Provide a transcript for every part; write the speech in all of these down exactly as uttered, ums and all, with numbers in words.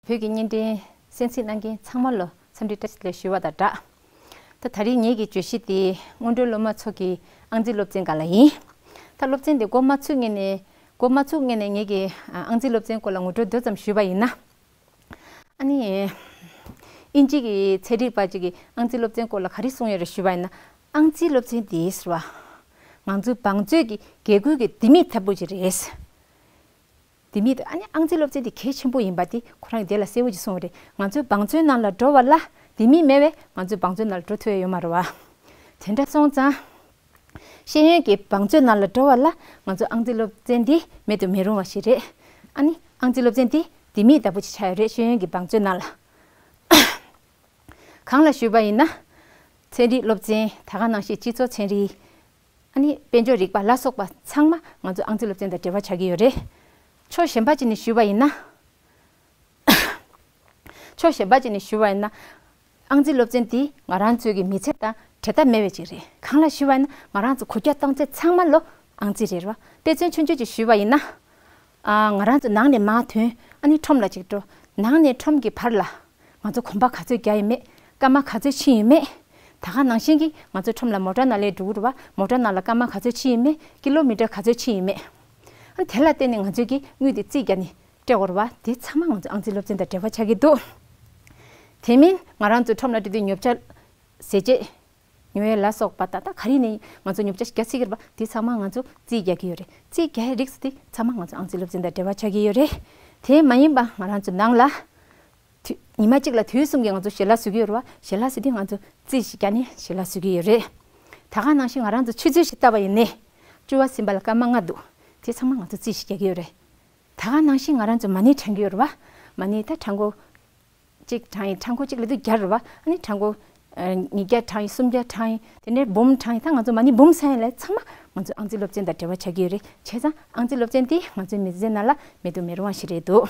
བོད་ཀྱི་བརྙན་འཕྲིན་གསན་གཟིགས་གནང་མཁན་ཚང་མ་ལ་འཚམས་འདྲི་བཀྲ་ཤིས་བདེ་ལེགས་ཞུ་བ་དང་སྦྲགས། ད་ད་རིང་ངེད་ཀྱི་བརྗོད་གཞི་དེ་སྔོན་འགྲོའི་སློབ་མ་ཚོ་གི་ཨང་རྩིས་སློབ་ཚན་སྒང་ལ་ཡིན། ད་སློབ་ཚན་དེ་འགོ་མ་ཚུགས་སྔོན་ནས་འགོ་མ་ཚུགས་སྔོན་ནས་ངེད་ཀྱི་ཨང་རྩིས་སློབ་ཚན་སྐོར་ལ་ངོ་སྤྲོད་མདོ་ཙམ་ཞུས་པ་ཡིན་ན། ཨ་ནི། དབྱིན་ཇི་གི་ཚན་རིག་པ་ཅིག་གིས་ཨང་རྩིས་སློབ་ཚན་སྐོར་ལ་ག་རེ་གསུངས་ཡོད་རེད་ཞུས་པ་ཡིན་ན། ཨང་རྩིས་སློབ་ཚན་དེ་ཟེར་བ། ང་ཚོའི་བང་མཛོད་ཀྱི་རྒྱལ་ཁབ་ཀྱི་ལྡེ་མིག་ལྟ་བུ་ཅིག་རེད། ལྡེ་མིག་ཨ་ནི་ཨང་རྩིས་སློབ་ཚན་དེ་གལ་ཆེན་པོ་ཡིན་པ་དེ་ཁོ་རང་གིས་དེ་ལ་གསལ་བོ་ཅིག་གསུངས་པ་རེད། ང་ཚོའི་བང་མཛོད་ནང་ལ་འགྲོ་བ་ལ་ལྡེ་མིག་མེད་པས་ང་ཚོའི་བང་མཛོད་ནང་ལ་འགྲོ་ཐུབ་ཡ་ཡོད་མ་རེད་བ། དེ་འདྲ་སོང་ཙང་། ཤེས་ཡོན་གྱི་བང་མཛོད་ནང་ལ་འགྲོ་བ་ལ་ང་ཚོ་ཨང་རྩིས་སློབ་ཚན་འདི་མེད་དུ་མི་རུང་བ་ཞིག་རེད། ཨ་ནི་ཨང་རྩིས་སློབ་ཚན་འདི་ལྡེ་མིག་ལྟ་བུ་ཅིག་ཆགས་ཡོད་རེད། ཤེས་ཡོན་གྱི་བང་མཛོད་ནང་ལ། གང་ལ་ཞུས་པ་ཡིན་ན། ཚན་རིག་སློབ་ཚན། ད་ག་ནང་བཞིན་སྤྱི་ཚོགས་ཚན་རིག་ཨ་ནི་དཔལ་འབྱོར་རིག་པ་ལ་སོགས་པ་ཚང་མ་ང་ཚོ་ཨང་རྩིས་སློབ་ཚན་དང་འབྲེལ་བ་ཆགས་ཀྱི་ཡོད་རེད། ཕྱོགས་གཞན་པ་ཅིག་ནས་ཞུས་པ་ཡིན་ན། ཕྱོགས་གཞན་པ་ཅིག་ནས་ཞུས་པ་ཡིན་ན། ཨང་རྩིས་སློབ་ཚན་འདི་ང་རང་ཚོའི་གི་མི་ཚེ་དང་འབྲལ་ཐབས་མེད་པ་ཅིག་རེད། གང་ལ་ཞུས་པ་ཡིན་ན་ང་རང་ཚོ་གོ་རྒྱུ་གཏོང་ཚད་ཚང་མ་ལོ་ཨང་རྩིས་རེད་བ། དཔེ་མཚོན་ཆུང་ཆུང་ཅིག་ཞུས་པ་ཡིན་ན། ཨ། ང་རང་ཚོ་ནང་ནས་མར་ཐོན། ཨ་ནི་ཁྲོམ་ལ་ཅིག་འགྲོ། ནང་ནས་ཁྲོམ་གྱི་བར་ལ། ང་ཚོ་གོམ་པ་ག་ཚོད་རྒྱག་ཡོད་མེད། སྐར་མ་ག་ཚོད་ཕྱིན་ཡོད་མེད། ད་ག་ནང་བཞིན་གྱི་ང་ཚོ་ཁྲོམ་ལ་མོ་ཊ་ནང་ལ་འགྲོ་གི་རེད་བ། མོ་ཊ་ནང་ལ་སྐར་མ་ག་ཚོད་ཕྱིན་ཡོད་མེད། ཀི་ལོ་མི་ཊར་ག་ཚོད་ཕྱིན་ཡོད་མེད། ཨ། དེ་ལ་བརྟེན་ནས་ང་ཚོས་ཀྱི་དངུལ་དེ་རྩིས་རྒྱག་ནས་སྤྲད་དགོས་རེད་བ། དེ་ཚང་མ་ང་ཚོ་ཨང་རྩིས་སློབ་ཚན་དང་འབྲེལ་བ་ཆགས་ཀྱི་འདུག་དེ་མིན་ང་རང་ཚོ་ཁྲོམ་ལ་འགྲོ་དུས་ཉོ་ཆ། ཟས་བཅད། ཉོ་ཡ་ལ་སོགས་པ་ད་ལྟ་ག་རེ་ནས་ང་ཚོ་ཉོ་ཆ་ཞིག་རྒྱག་སྲིད་ཀྱི་རེད་པ། དེ་ཚང་མ་ང་ཚོ་རྩིས་རྒྱག་གི་ཡོད་རེད། རྩིས་རྒྱག་ཡ་རིགས་དེ་ཚང་མ་ང་ཚོ་ཨང་རྩིས་སློབ་ཚན་དང་འབྲེལ་བ་ཆགས་ཀྱི་ཡོད་རེད། དེ་མ་ཡིན་པ་ང་རང་ཚོ་ནང་ལ། དུས་ཉི་མ་གཅིག་ལ་དུས་གསུམ་གྱི་ང་ཚོ་ཞལ་ལག་བཟོ་གི་ཡོད་རེད་བ། ཞལ་ལག་ཟེར་དུས་ང་ཚོ་རྩིས་ཞིག་རྒྱག་ནས་ཞལ་ལག་བཟོ་གི་ཡོད་རེད། ད་ག་ནང་བཞིན་ང་རང་ཚོ་ཆུ་ཚོད་ཞིག་བལྟས་པ་ཡིན་ནའི། བཅུ་པ་ཟིན་པ་ལ་སྐར་མ་ལྔ་འདུག་དེ་ཚང་མ་ང་ཚོ་རྩིས་ཞིག་རྒྱག་གི་ཡོད་རེད། ད་ག་ནང་བཞིན་ང་རང་ཚོ་མ་ཎི་བགྲང་གི་ཡོད་རེད་བ། མ་ཎི་ད་ཕྲེང་སྐོར། གཅིག་བགྲང་ཡིན། ཕྲེང་སྐོར་གཅིག་ལ་དུས་བརྒྱ་རེད་བ། ཨ་ནི་ཕྲེང་སྐོར། ཨ། ཉིས་བརྒྱ་བགྲང་ཡིན། སུམ་བརྒྱ་བགྲང་ཡིན། དེ་ནས་འབུམ་བགྲང་ཡིན། ད་ང་ཚོ་མ་ཎི་འབུམ་ཚང་ཡིན་ལ་ཚང་མ་ང་ཚོ་ཨང་རྩིས་སློབ་ཚན་དང་འབྲེལ་བ་ཆགས་ཀྱི་ཡོད་རེད། བྱས་ཙང་ཨང་རྩིས་སློབ་ཚན་དེ་ང་ཚོའི་མི་ཚེ་ནང་ལ་མེད་དུ་མི་རུང་བ་ཞིག་རེད་འདུག་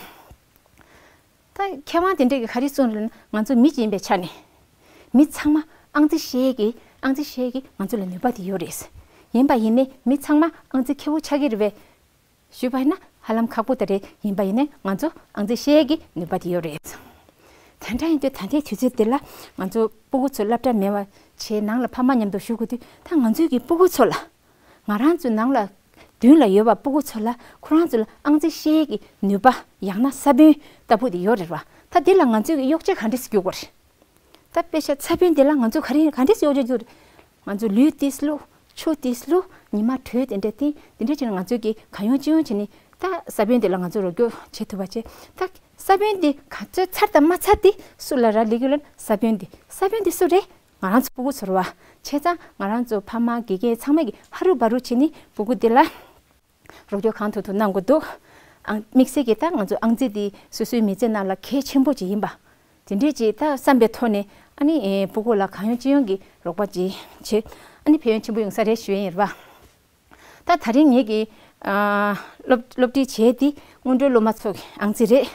ད་མཁས་དབང་དེ་འདྲས་ཀྱིས་ག་རེ་གསུངས་རེད་ན། ང་ཚོ་མི་གཅིག་ཡིན་པའི་ཆ་ནས། མི་ཚང་མ་ཨང་རྩིས་ཤེས་ཀྱི། ཨང་རྩིས་ཤེས་ཀྱི་ང་ཚོ་ལ་ནུས་པ་དེ་ཡོད་རེད། ཡིན་པ་ཡིན་ནའི་མི་ཚང་མ་ཨང་རྩིས་མཁས་པོ་ཆགས་ཀྱི་རེད་པས། ཞུས་པ་ཡིན་ན་ཧ་ལམ་ཁག་པོ་ད་རེད། ཡིན་པ་ཡིན་ནའི་ང་ཚོ་ཨང་རྩིས་ཤེས་ཀྱི་ནུས་པ་དེ་ཡོད་རེད། དེ་འདྲ་ཡིན་དུས་ད་ལྟའི་དུས་ཚོད་འདི་ལ་ང་ཚོ་སྤུ་གུ་ཚོ་སློབ་གྲྭ་མེད་པ་བྱས་ནང་ལ་ཕ་མ་མཉམ་དུ་བཞུགས་དགོས་དུས། ད་ང་ཚོའི་གི་སྤུ་གུ་ཚོ་ལ། ང་རང་ཚོའི་ནང་ལ་མདུན་ལ་ཡོད་པ་སྤུ་གུ་ཚོ་ལ་ཁོ་རང་ཚོ་ལ་ཨང་རྩིས་ཤེས་ཀྱི་ནུས་པ། ཡང་ན་ས་བོན་ལྟ་བུ་དེ་ཡོད་རེད་བ། ད་འདི་ལ་ང་ཚོའི་གི་གཡོག་བྱེད་ག་འདྲས་སེ་རྒྱག་དགོས་རེད། ད་དཔེ་ཆ་ས་བོན་འདི་ལ་ང་ཚོ་ག་རེ་ག་འདྲས་སེ་གཡོག་བྱེད་རྒྱག་དགོས་རེད། ང་ཚོ་ལུད་ཏིས་བླུགས། ཆུ་ཏིས་བླུགས། ཉི་མ་དྲོད་དེ་འདྲ་བསྟེན། དེ་འདྲ་བྱས་ནས་ང་ཚོས་གི་གང་ཡོང་ཅི་ཡོང་བྱས་ནས་ད་ས་བོན་འདི་ལ་ང་ཚོ་རོགས་སྐྱོར་བྱེད་ཐུབ་པ་བྱས། ད་ས་བོན་འདི་ག་ཚོད་ཚར་དང་མ་ཚར་དེ་སུ་ལ་རག་ལས་ཀྱི་ལན། ས་བོན་འདི། ས་བོན་འདི་སུ་རེད། ང་རང་ཚོ་སྤུ་གུ་ཚོ་རེད་བ། བྱས་ཙང་ང་རང་ཚོ་ཕ་མ་དགེ་རྒན་ཚང་མ་གིས་ཧ་རུ་བ་རུ་བྱས་ནས་སྤུ་གུ་འདི་ལ་རོགས་སྐྱོར་གང་ཐུབ་ཐུབ་གནང་དགོས་འདུག་ཨང་། དམིགས་བསལ་གྱིས་ད་ང་ཚོ་ཨང་རྩིས་འདི་སོ་སོའི་མི་ཚེ་ནང་ལ་གལ་ཆེན་པོ་ཅིག་ཡིན་པ། དེ་འདྲས་ཅིག་ད་བསམ་པའི་ཐོག་ནས། ཨ་ནི་ཨེ། སྤུ་གུ་ལ་གང་ཡོང་ཅི་ཡོང་གི་རོགས་པ་ཅིག་བྱེད། ཨ་ནི་ཕན་ཡོན་ཆེན་པོ་ཡོང་ས་རེད་ཞུ་ཡིན་རེད་བ། ད་ད་རིང་ངེད་ཀྱི། ཨ། སློབ་སློབ་ཁྲིད་བྱས་དེ་སྔོན་འགྲོའི་སློབ་མ་ཚོ་གི་ཨང་རྩིས་རེད།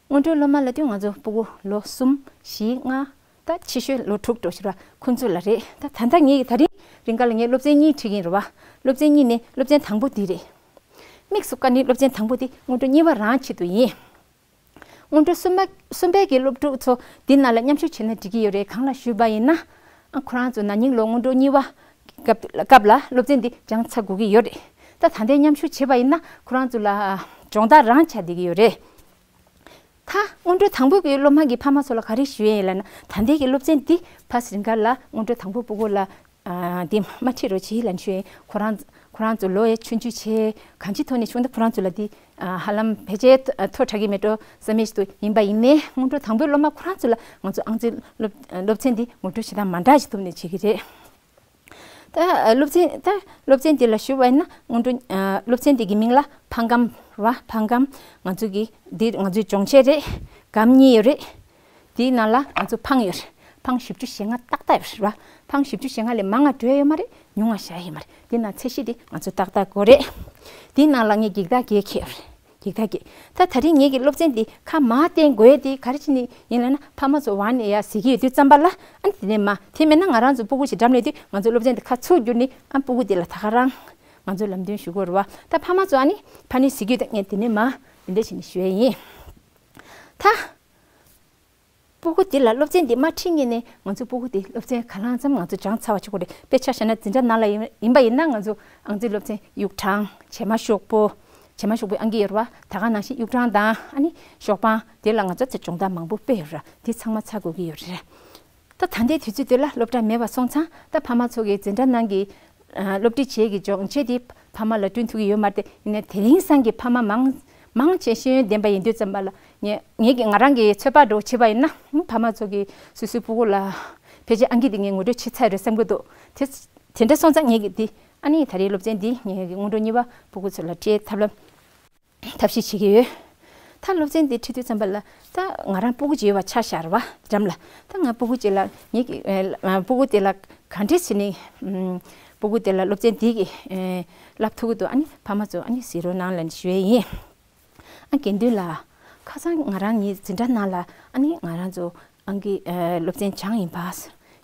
སྔོན་འགྲོའི་སློབ་མ་ལབ་དུས་ང་ཚོ་སྤུ་གུ་ལོ་གསུམ། བཞི། ལྔ། ད་ཆེ་ཤོས་ལོ་དྲུག་འགྲོ་ཤེས་ར་ཁོང་ཚོ་ལ་རེད། ད་ད་ལྟ་ངེད་ཀྱི་ད་རིང་རིང་ག་ལ་ངས་སློབ་ཚན་གཉིས་ཁྲིད་ཀྱིན་རེད་བ། སློབ་ཚན་གཉིས་ནས་སློབ་ཚན་དང་པོ་འདི་རེད། དམིགས་སུ་བཀར་ནས་སློབ་ཚན་དང་པོ་འདི་སྔོན་འགྲོ་གཉིས་པ་རང་ཆེད་དུ་ཡིན། སྔོན་འགྲོ་གསུམ་པ་གསུམ་པའི་གི་སློབ་ཕྲུག་ཚོ་འདི་ནང་ལ་མཉམ་ཞུགས་བྱས་ན་འགྲིག་གི་ཡོད་རེད། གང་ལ་ཞུས་པ་ཡིན་ན། ཨ། ཁོ་རང་ཚོ་ན་ནིང་ལོ་སྔོན་འགྲོ་གཉིས་པ་སྐབས་སྐབས་ལ་སློབ་ཚན་འདི་སྦྱངས་ཚར་དགོས་ཀྱི་ཡོད་རེད། ད་ད་ལྟའི་མཉམ་ཞུགས་བྱས་པ་ཡིན་ན་ཁོ་རང་ཚོ་ལ་སྦྱོང་བརྡར་རང་ཆགས་བསྡད་ཀྱི་ཡོད་རེད། ད་སྔོན་འགྲོ་དང་པོ་གི་སློབ་མ་གི་ཕ་མ་ཚོ་ལ་ག་རེ་ཞུ་ཡས་ཡིན་ལབ་ན། ད་ལྟའི་གི་སློབ་ཚན་འདི་ཕ་སི་རིང་ག་ལ་སྔོན་འགྲོ་དང་པོ་སྤུ་གུ་ལ། ཨ། འདི་མ་ཁྲིད་རོགས་བྱེད་ལབ་ཞུ་ཡས། ཁོ་རང་ཁོ་རང་ཚོ་ལོ་ཡང་ཆུང་ཆུང་བྱས། གང་ཅིའི་ཐོག་ནས་བྱུང་ན་ཁོ་རང་ཚོ་ལ་འདི། ཨ། ཧ་ལམ་ཕལ་ཆེར་མཐོ་དྲགས་ཀྱི་མེད་འགྲོ་བསམ་ཡས་ཞིག་ཏུ་ཡིན་པ་ཡིན་ནའི། སྔོན་འགྲོ་དང་པོའི་སློབ་མ་ཁོ་རང་ཚོ་ལ་ང་ཚོ་ཨང་རྩིས་སློབ་སློབ་ཚན་འདི་ངོ་སྤྲོད་བྱེད་སྟངས་མ་འདྲ་ཞིག་ཐོག་ནས་བྱེད་ཀྱི་རེད། ད་སློབ་ཚན། ད་སློབ་ཚན་འདི་ལ་ཞུ་བ་ཡིན་ན་སྔོན་འགྲོ། ཨ། སློབ་ཚན་འདི་གི་མིང་ལ་ཕང་སྒམ་ར། ཕང་སྒམ། ང་ཚོ་གི་འདི་ང་ཚོའི་སྦྱོང་ཆས་རེད། སྒམ་གཉིས་ཡོད་རེད། འདིའི་ནང་ལ་ང་ཚོ་ཕང་ཡོད་རེད། ཕང་བཞི་བཅུ་ཞེ་ལྔ་ཏག་ཏག་ཡོད་རེད་བ། ཕང་བཞི་བཅུ་ཞེ་ལྔ་ལས་མང་ང་འགྲོ་ཡ་ཡོད་མ་རེད། ཉུང་ང་བཞག་ཡ་ཡོད་མ་རེད། འདི་ནང་ཚད་གཞི་འདི་ང་ཚོ་ཏག་ཏག་དགོས་རེད། འདིའི་ནང་ལ་ངས་འགྱིག་དར་བརྒྱད་འཁྱེར་ཡོད་རེད། འགྱིག་དར་བརྒྱད། ད་ད་རིང་ངེད་ཀྱི་སློབ་ཚན་འདི་ཁ་མར་བསྟན་དགོས་ཡས་འདི་ག་རེ་བྱས་ནས་ཡིན་ལབ་ན། ཕ་མ་ཚོ་ཝན་ཨེ་ཡར་གཟིགས་ཀྱི་ཡོད་དུས་ཙམ་པ་ལ། ཨ་ནི་དེ་ནས་མར། དེ་མིན་ན་ང་རང་ཚོ་སྤུ་གུ་ཞིག་འགྲམ་སླེབས་དུས་ང་ཚོ་སློབ་ཚན་འདི་ཁ་ཚུར་བསྒྱུར་ནས། ཨ། སྤུ་གུ་འདི་ལ་ད་ག་རང་ང་ཚོ་ལམ་སྟོན་ཞུ་དགོས་རེད་བ། ད་ཕ་མ་ཚོ་ཨ་ནི་ཕ་ནས་གཟིགས་ཀྱི་ཡོད། ད་ངས་དེ་ནས་མར་འདི་འདྲ་བྱས་ནས་ཞུ་ཡས་ཡིན། ད་ སྤུ་གུ་དེ་ལ་སློབ་ཚན་འདི་མ་ཁྲིད་སྔོན་ནས་ང་ཚོ་སྤུ་གུ་དེ་སློབ་ཚན་ག་ལང་ཙམ་ང་ཚོ་སྦྱངས་ཚར་བ་བྱེད་དགོས་རེད། དཔེ་ཆ་བཞག་ན་འཛིན་གྲྭ་ནང་ལ་ཡིན་ཡིན་པ་ཡིན་ན་ང་ཚོ་ཨང་རྩིས་སློབ་ཚན་དབྱུག་གྲངས། བྱེ་མ་ཤོག་བུ། བྱེ་མ་ཤོག་བུའི་ཨང་ཀི་ཡོད་རེད་བ། ད་ག་ནང་བཞིན་དབྱུག་གྲངས་དང་ཨ་ནི་ཤོག་པང་དེ་ལ་ང་ཚོ་ཚེ་སྦྱོང་བརྡར་མང་པོ་སྤེལ་ཡོད་རེད། དེ་ཚང་མ་ཚར་དགོས་ཀྱི་ཡོད་རེད། ད་ད་ལྟའི་དུས་ཚོད་དེ་ལ་སློབ་གྲྭ་མེད་པ་སོང་ཙང་ད་ཕ་མ་ཚོ་གིས་འཛིན་གྲྭ་ནང་གི་ཨ་སློབ་ཁྲིད་བྱེད་ཀྱི་སྦྱོང་བྱེད་དེ་ཕ་མ་ལ་བསྐྲུན་ཐུབ་ཀྱི་ཡོད་མ་རེད་དེ། ཡིན་ནའི་དེ་རིང་སང་གི་ཕ་མ་མང་མང་ཆེ་ཤེས་ཡོན་ལྡན་པ་ཡིན་དུས་ཙམ་པ་ལ་ངས་ངེད་ཀྱི་ང་རང་གི་ཚོད་དཔག་འདྲ་བོ་བྱས་པ་ཡིན་ན་ཕ་མ་ཚོ་གིས་སོ་སོའི་སྤུ་གུ་ལ་ཕལ་ཆེར་ཨང་ཀི་དེ་ངས་ངོ་སྤྲོད་བྱེད་ཚར་རེད་བསམ་གྱི་འདུག་དེ་དེ་འདྲ་སོང་ཙང་ངེད་ཀྱི་འདི་ཨ་ནི་ད་རེས་སློབ་ཚན་འདི་ངེད་ཀྱི་སྔོན་འགྲོ་གཉིས་པ་སྤུ་གུ་ཚོ་ལ་སྤྲད་ཐབས་ལམ་ཐབས་ཤེས་བྱེད་ཀྱི་ཡོད། ད་སློབ་ཚན་འདི་ཁྲིད་དུས་ཙམ་པ་ལ་ད་ང་རང་སྤུ་གུ་གཅིག་ཡོད་པ་ཆ་བཞག་རེད་བ། འགྲམ་ལ་ད་ང་སྤུ་གུ་གཅིག་ལ་ངེད་ཀྱི་ཨ་སྤུ་གུ་དེ་ལ་ག་འདྲས་བྱས་ནས་ཨམ་སྤུ་གུ་དེ་ལ་སློབ་ཚན་འདི་གི་ཨེ་བསླབ་ཐུབ་ཀྱི་འདུག་ཨ་ནི་ཕ་མ་ཚོ་ཨ་ནི་གཟིགས་རོགས་གནང་ལབ་ནས་ཞུ་ཡས་ཡིན། ཨ་དགེ་འདུན་ལགས། ཁ་སང་ང་རང་ངའི་འཛིན་གྲྭ་ནང་ལ་ཨ་ནི་ང་རང་ཚོ་ཨང་ཀི་ཨ་སློབ་ཚན་སྦྱངས་ཡིན་པ།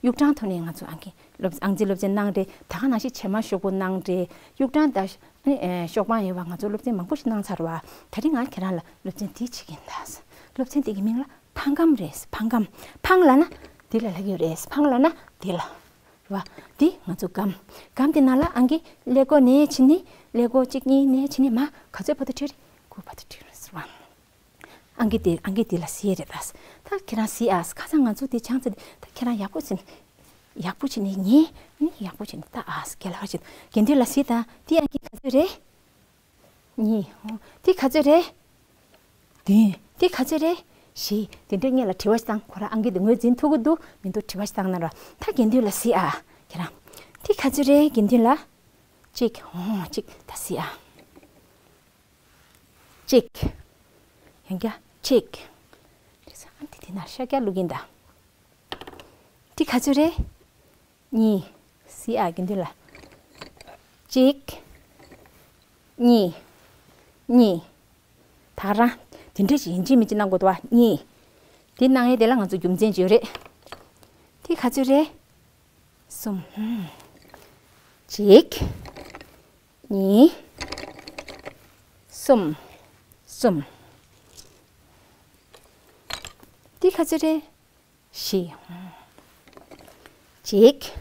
དབྱུག་གྲངས་ཐོག་ནས་ང་ཚོ་ཨང་ཀི་སློབ་ཨང་རྩིས་སློབ་ཚན་གནང་རེད། ད་ག་ནང་བཞིན་བྱེ་མ་ཤོག་བུ་གནང་རེད། དབྱུག་གྲངས་དང་ཨ་ནི་ཨ་ཤོག་པང་ཡོད་པ་ང་ཚོ་སློབ་ཚན་མང་པོ་ཞིག་གནང་ཚར་བ། ད་རིང་ང་ཁྱེད་རང་ལ་སློབ་ཚན་འདི་བྱེད་ཀྱིན་གདའ། སློབ་ཚན་འདི་གི་མིང་ལ་འཕང་སྒམ་རེད། འཕང་སྒམ། འཕང་ལབ་ན་འདི་ལ་ལབ་ཀྱི་རེད། སྤང་ལབ་ན་འདི་ལ། རེད་བ། འདི་ང་ཚོ་སྒམ། སྒམ་དེ་ནང་ལ་ཨང་ཀི་ཀླད་ཀོར་ནས་བྱས་ནས་ཀླད་ཀོར་གཅིག་གཉིས་ནས་བྱས་ནས་མར་ག་ཚོད་བར་དུ་བྲིས་རེད། དགུ་བར་དུ་བྲིས་རེད་ཟེར་བ། ཨང་ཀི་དེ་ཨང་ཀི་དེ་ལ་གཟིགས་རེད་ད། ད་ཁྱེད་རང་གཟིགས་ཨ། ཁ་སང་ང་ཚོ་དེ་སྦྱངས་ཚར་དེ་ད་ཁྱེད་རང་ཡག་པོ་བྱས་ནས་ཡག་པོ་བྱས་ནས་ཉན། ཨ་ནི་ཡག་པོ་བྱས་ནས་ལྟ་ཨ། རྒན་ལགས་ཀྱིས་དགེ་འདུན་ལགས་གཟིགས་དང་། དེ་ཨང་ཀི་ག་ཚོད་རེད། གཉིས། ཨོ། དེ་ག་ཚོད་རེད། བདུན། དེ་ག་ཚོད་རེད། བཞི། དེ་འདྲའི་སྔོན་ལ་དྲི་བ་ཞིག་བཏང་། ཁོ་རང་ཨང་ཀི་དེ་ངོས་འཛིན་ཐུབ་ཀྱི་འདུག་མི་འདུག་དྲི་བ་ཞིག་བཏང་གནང་རོགས། ད་དགེ་འདུན་ལགས་གཟིགས་ཨ། ཁྱེད་རང་། དེ་ག་ཚོད་རེད་དགེ་འདུན་ལགས། གཅིག། ཨོ་གཅིག། ད་གཟིགས་ཨ། གཅིག། ཡང་བསྐྱར་གཅིག། དེ་ཚོ་ཨ་འདི་དེ་ན་ཤར་རྒྱག་བླུག་གིན་གདའ། འདི་ག་ཚོད་རེད། གཉིས། གཟིགས་ཨ་དགེ་འདུན་ལགས། གཅིག་གཉིས། གཉིས། ད་ག་རང་། དེ་འདྲ་ཞིག་ཡིན་གཅིག་མིན་གཅིག་གནང་དགོས་འདུག་བ། གཉིས། འདི་གནང་ཡས་དེ་ལ་ང་ཚོ་རྒྱུ་མཚན་ཅིག་ཡོད་རེད། འདི་ག་ཚོད་རེད། གསུམ། ཧུམ། གཅིག་གཉིས། གསུམ། གསུམ། འདི་ག་ཚོད་རེད། བཞི། གཅིག་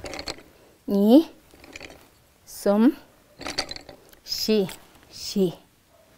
གཉིས། གསུམ། བཞི། བཞི།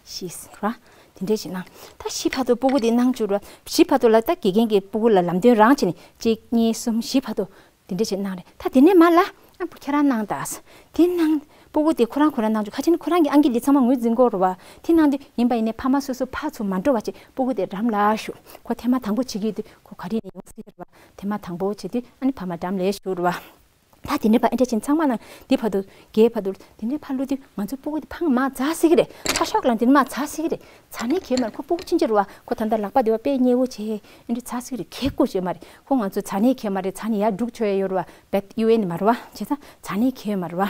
བཞི་ཟེར་བ། དེ་འདྲས་ཞིག་གནང་། ད་བཞི་བར་དུ་སྤུ་གུ་དེ་གནང་བཅུག་ར། བཞི་བར་དུ་ལ་ད་དགེ་རྒན་གྱིས་སྤུ་གུ་ལ་ལམ་སྟོན་རང་བྱས་ནས་གཅིག་གཉིས་གསུམ་བཞི་བར་དུ་དེ་འདྲས་ཞིག་གནང་རེད། ད་དེ་ནས་མར་ལ་ཨ་ཁྱེད་རང་གནང་དང་། དེ་གནང་། སྤུ་གུ་དེ་ཁོ་རང་ཁོ་རང་གནང་བཅུག་ཁ་ཆེ་ནི་ཁོ་རང་གི་ཨང་ཀི་འདི་ཚང་མ་ངོས་འཛིན་དགོས་རེད་བ། དེ་གནང་དུས་ཡིན་པ་ཡིན་ནའི་ཕ་མ་སོ་སོ་ཕར་ཚུར་མ་འགྲོ་བ་བྱས་སྤུ་གུ་དེ་འགྲམ་ལ་བཞུགས། ཁོ་ཐེངས་མ་དང་པོ་བྱེད་ཀྱི་ཡོད་དུས་ཁོ་ག་རེ་ནས་ཡོང་སྲིད་རེད་བ། ཐེངས་མ་དང་པོ་བྱེད་དུས་ཨ་ནི་ཕ་མ་འགྲམ་ལ་བཞུགས་རེད་བ། ད་དེ་འདྲ་བ་ཨེ་འདྲ་ཅན་ཚང་མ་ནང་འདི་བར་དུ་རྒྱའི་བར་དུ་དེ་འདྲ་ཕར་བླུགས་དུས་ང་ཚོ་སྤུ་གུ་དེ་འཕང་མར་འཛག་སྲིད་ཀྱི་རེད། ཚ་ཤོག་ལ་འདི་མར་འཛག་སྲིད་ཀྱི་རེད། འཛག་ནས་གས་མ་རེད། ཁོ་སྤུ་གུ་ཆུང་ཆུང་རེད་བ། ཁོ་ད་ལྟ་ལག་པ་དེ་བ་དཔེ་མཉེ་བོ་བྱས་ཨེ་འདྲ་འཛག་སྲིད་ཀྱི་རེད། གས་དགོས་ཡོད་མ་རེད། ཁོ་ང་ཚོ་འཛག་ནས་གས་མ་རེད། འཛག་ནས་ཡར་འགྲོ་ཆོག་ཡ་ཡོད་རེད་བ། བེད་ཡུ་ཨེན་མ་རེད་བ། བྱས་ཙང་འཛག་ནས་གས་ཡོད་མ་རེད་བ།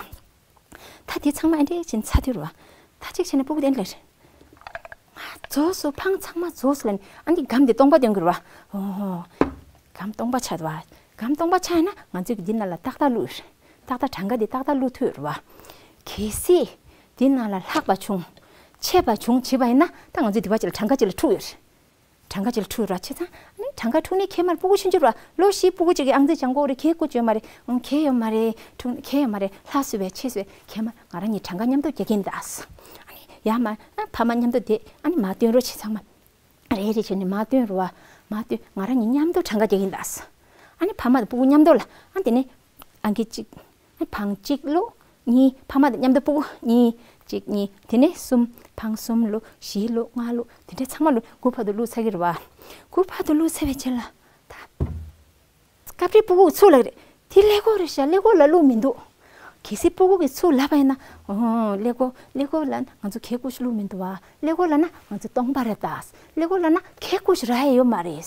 ད་དེ་ཚང་མ་ཨེ་འདྲ་ཅན་ཚ་དུས་རེད་བ། ད་གཅིག་བྱས་ན་སྤུ་གུ་དེ་འདྲ་རེད། ང་རྫོགས་སོ་འཕང་ཚང་མ་རྫོགས་སོ་ལབ་ནས་ཨ་འདི་སྒམ་དེ་སྟོང་པ་སྟོན་གྱི་རེད་བ། ཨོ་ཧོ། སྒམ་སྟོང་པ་ཆགས་འདུག་བ། སྒམ་སྟོང་པ་ཆགས་ཡིན་ན་ང་ཚོས་ཀྱི་འདི་ནང་ལ་ཏག་ཏག་བླུགས་རེད། ཏག་ཏག་གྲངས་ཀ་འདི་ཏག་ཏག་བླུགས་ཐུབ་རེད་བ། གལ་སྲིད་འདི་ནང་ལ་ལྷག་པ་བྱུང་། ཆད་པ་བྱུང་བྱས་པ་ཡིན་ན་ད་ང་ཚོས་འདི་བ་ཅིག་ལ་གྲངས་ཀ་ཅིག་ལ་འཁྲུག་ཡོད་རེད། གྲངས་ཀ་ཅིག་ལ་འཁྲུག་ར། བྱས་ཙང་ཨ་ནི་གྲངས་ཀ་འཁྲུག་ནས་གས་མ་རེད། སྤུ་གུ་ཆུང་ཆུང་ར། ལོ་བཞི་སྤུ་གུ་ཅིག་གི་ཨང་རྩིས་སྦྱང་དགོས་རེད། གས་དགོས་བྱས་ཡོད་མ་རེད། ཨང་གས་ཡོད་མ་རེད། འཁྲུག་གས་ཡོད་མ་རེད། ལྷག་སོང་བས་ཆད་སོང་བས་གས་མ། ང་རང་གཉིས་གྲངས་ཀ་མཉམ་དུ་རྒྱག་གིན་གདའ། ཨ་ནི་ཡར་མར་ཨ་ཕ་མ་མཉམ་དུ་བསྡད། ཨ་ནི་མར་སྟོན་རོགས་བྱེད། ཚང་མ་རེ་རེ་བྱས་ནས་མར་སྟོན་རོགས་བ། མར་སྟོན། ང་རང་གཉིས་མཉམ་དུ་གྲངས་ཀ་རྒྱག་གིན་གདའ། ཨ་ནི་ཕ་མ་དང་སྤུ་གུ་མཉམ་དུ་ལ་ཨ་དེ་ནས་ཨང་ཀི་གཅིག་འཕང་གཅིག་བླུགས། གཉིས། ཕ་མ་དང་མཉམ་དུ་སྤུ་གུ་གཉིས། གཅིག་གཉིས། དེ་ནས་གསུམ། འཕང་གསུམ་བླུགས། བཞི་བླུགས། ལྔ་བླུགས། དེ་འདྲས་ཚང་མ་བླུགས། དགུ་བར་དུ་བླུགས་ཚར་གྱི་རེད་བ། དགུ་བར་དུ་བླུགས་ཚར་བའི་རྗེས་ལ་ད། སྐབས་རེ་སྤུ་གུ་ཚུར་ལབ་རེད། དེ་ཀླད་ཀོར་རེད་ཤག་ཀླད་ཀོར་ལ་བླུགས་མི་འདུག་གལ་སྲིད་སྤུ་གུ་གིས་ཚུར་ལབ་པ་ཡིན་ན། ཨོ། ཀླད་ཀོར། ཀླད་ཀོར་ལབ་ན་ང་ཚོ་གས་དགོས་ཤིག་བླུགས་མི་འདུག་བ། ཀླད་ཀོར་ལབ་ན་ང་ཚོ་སྟོང་པ་རེད་ད། ཀླད་ཀོར་ལབ་ན་གས་དགོས་ཤིག་རག་ཡ་ཡོད་མ་རེད།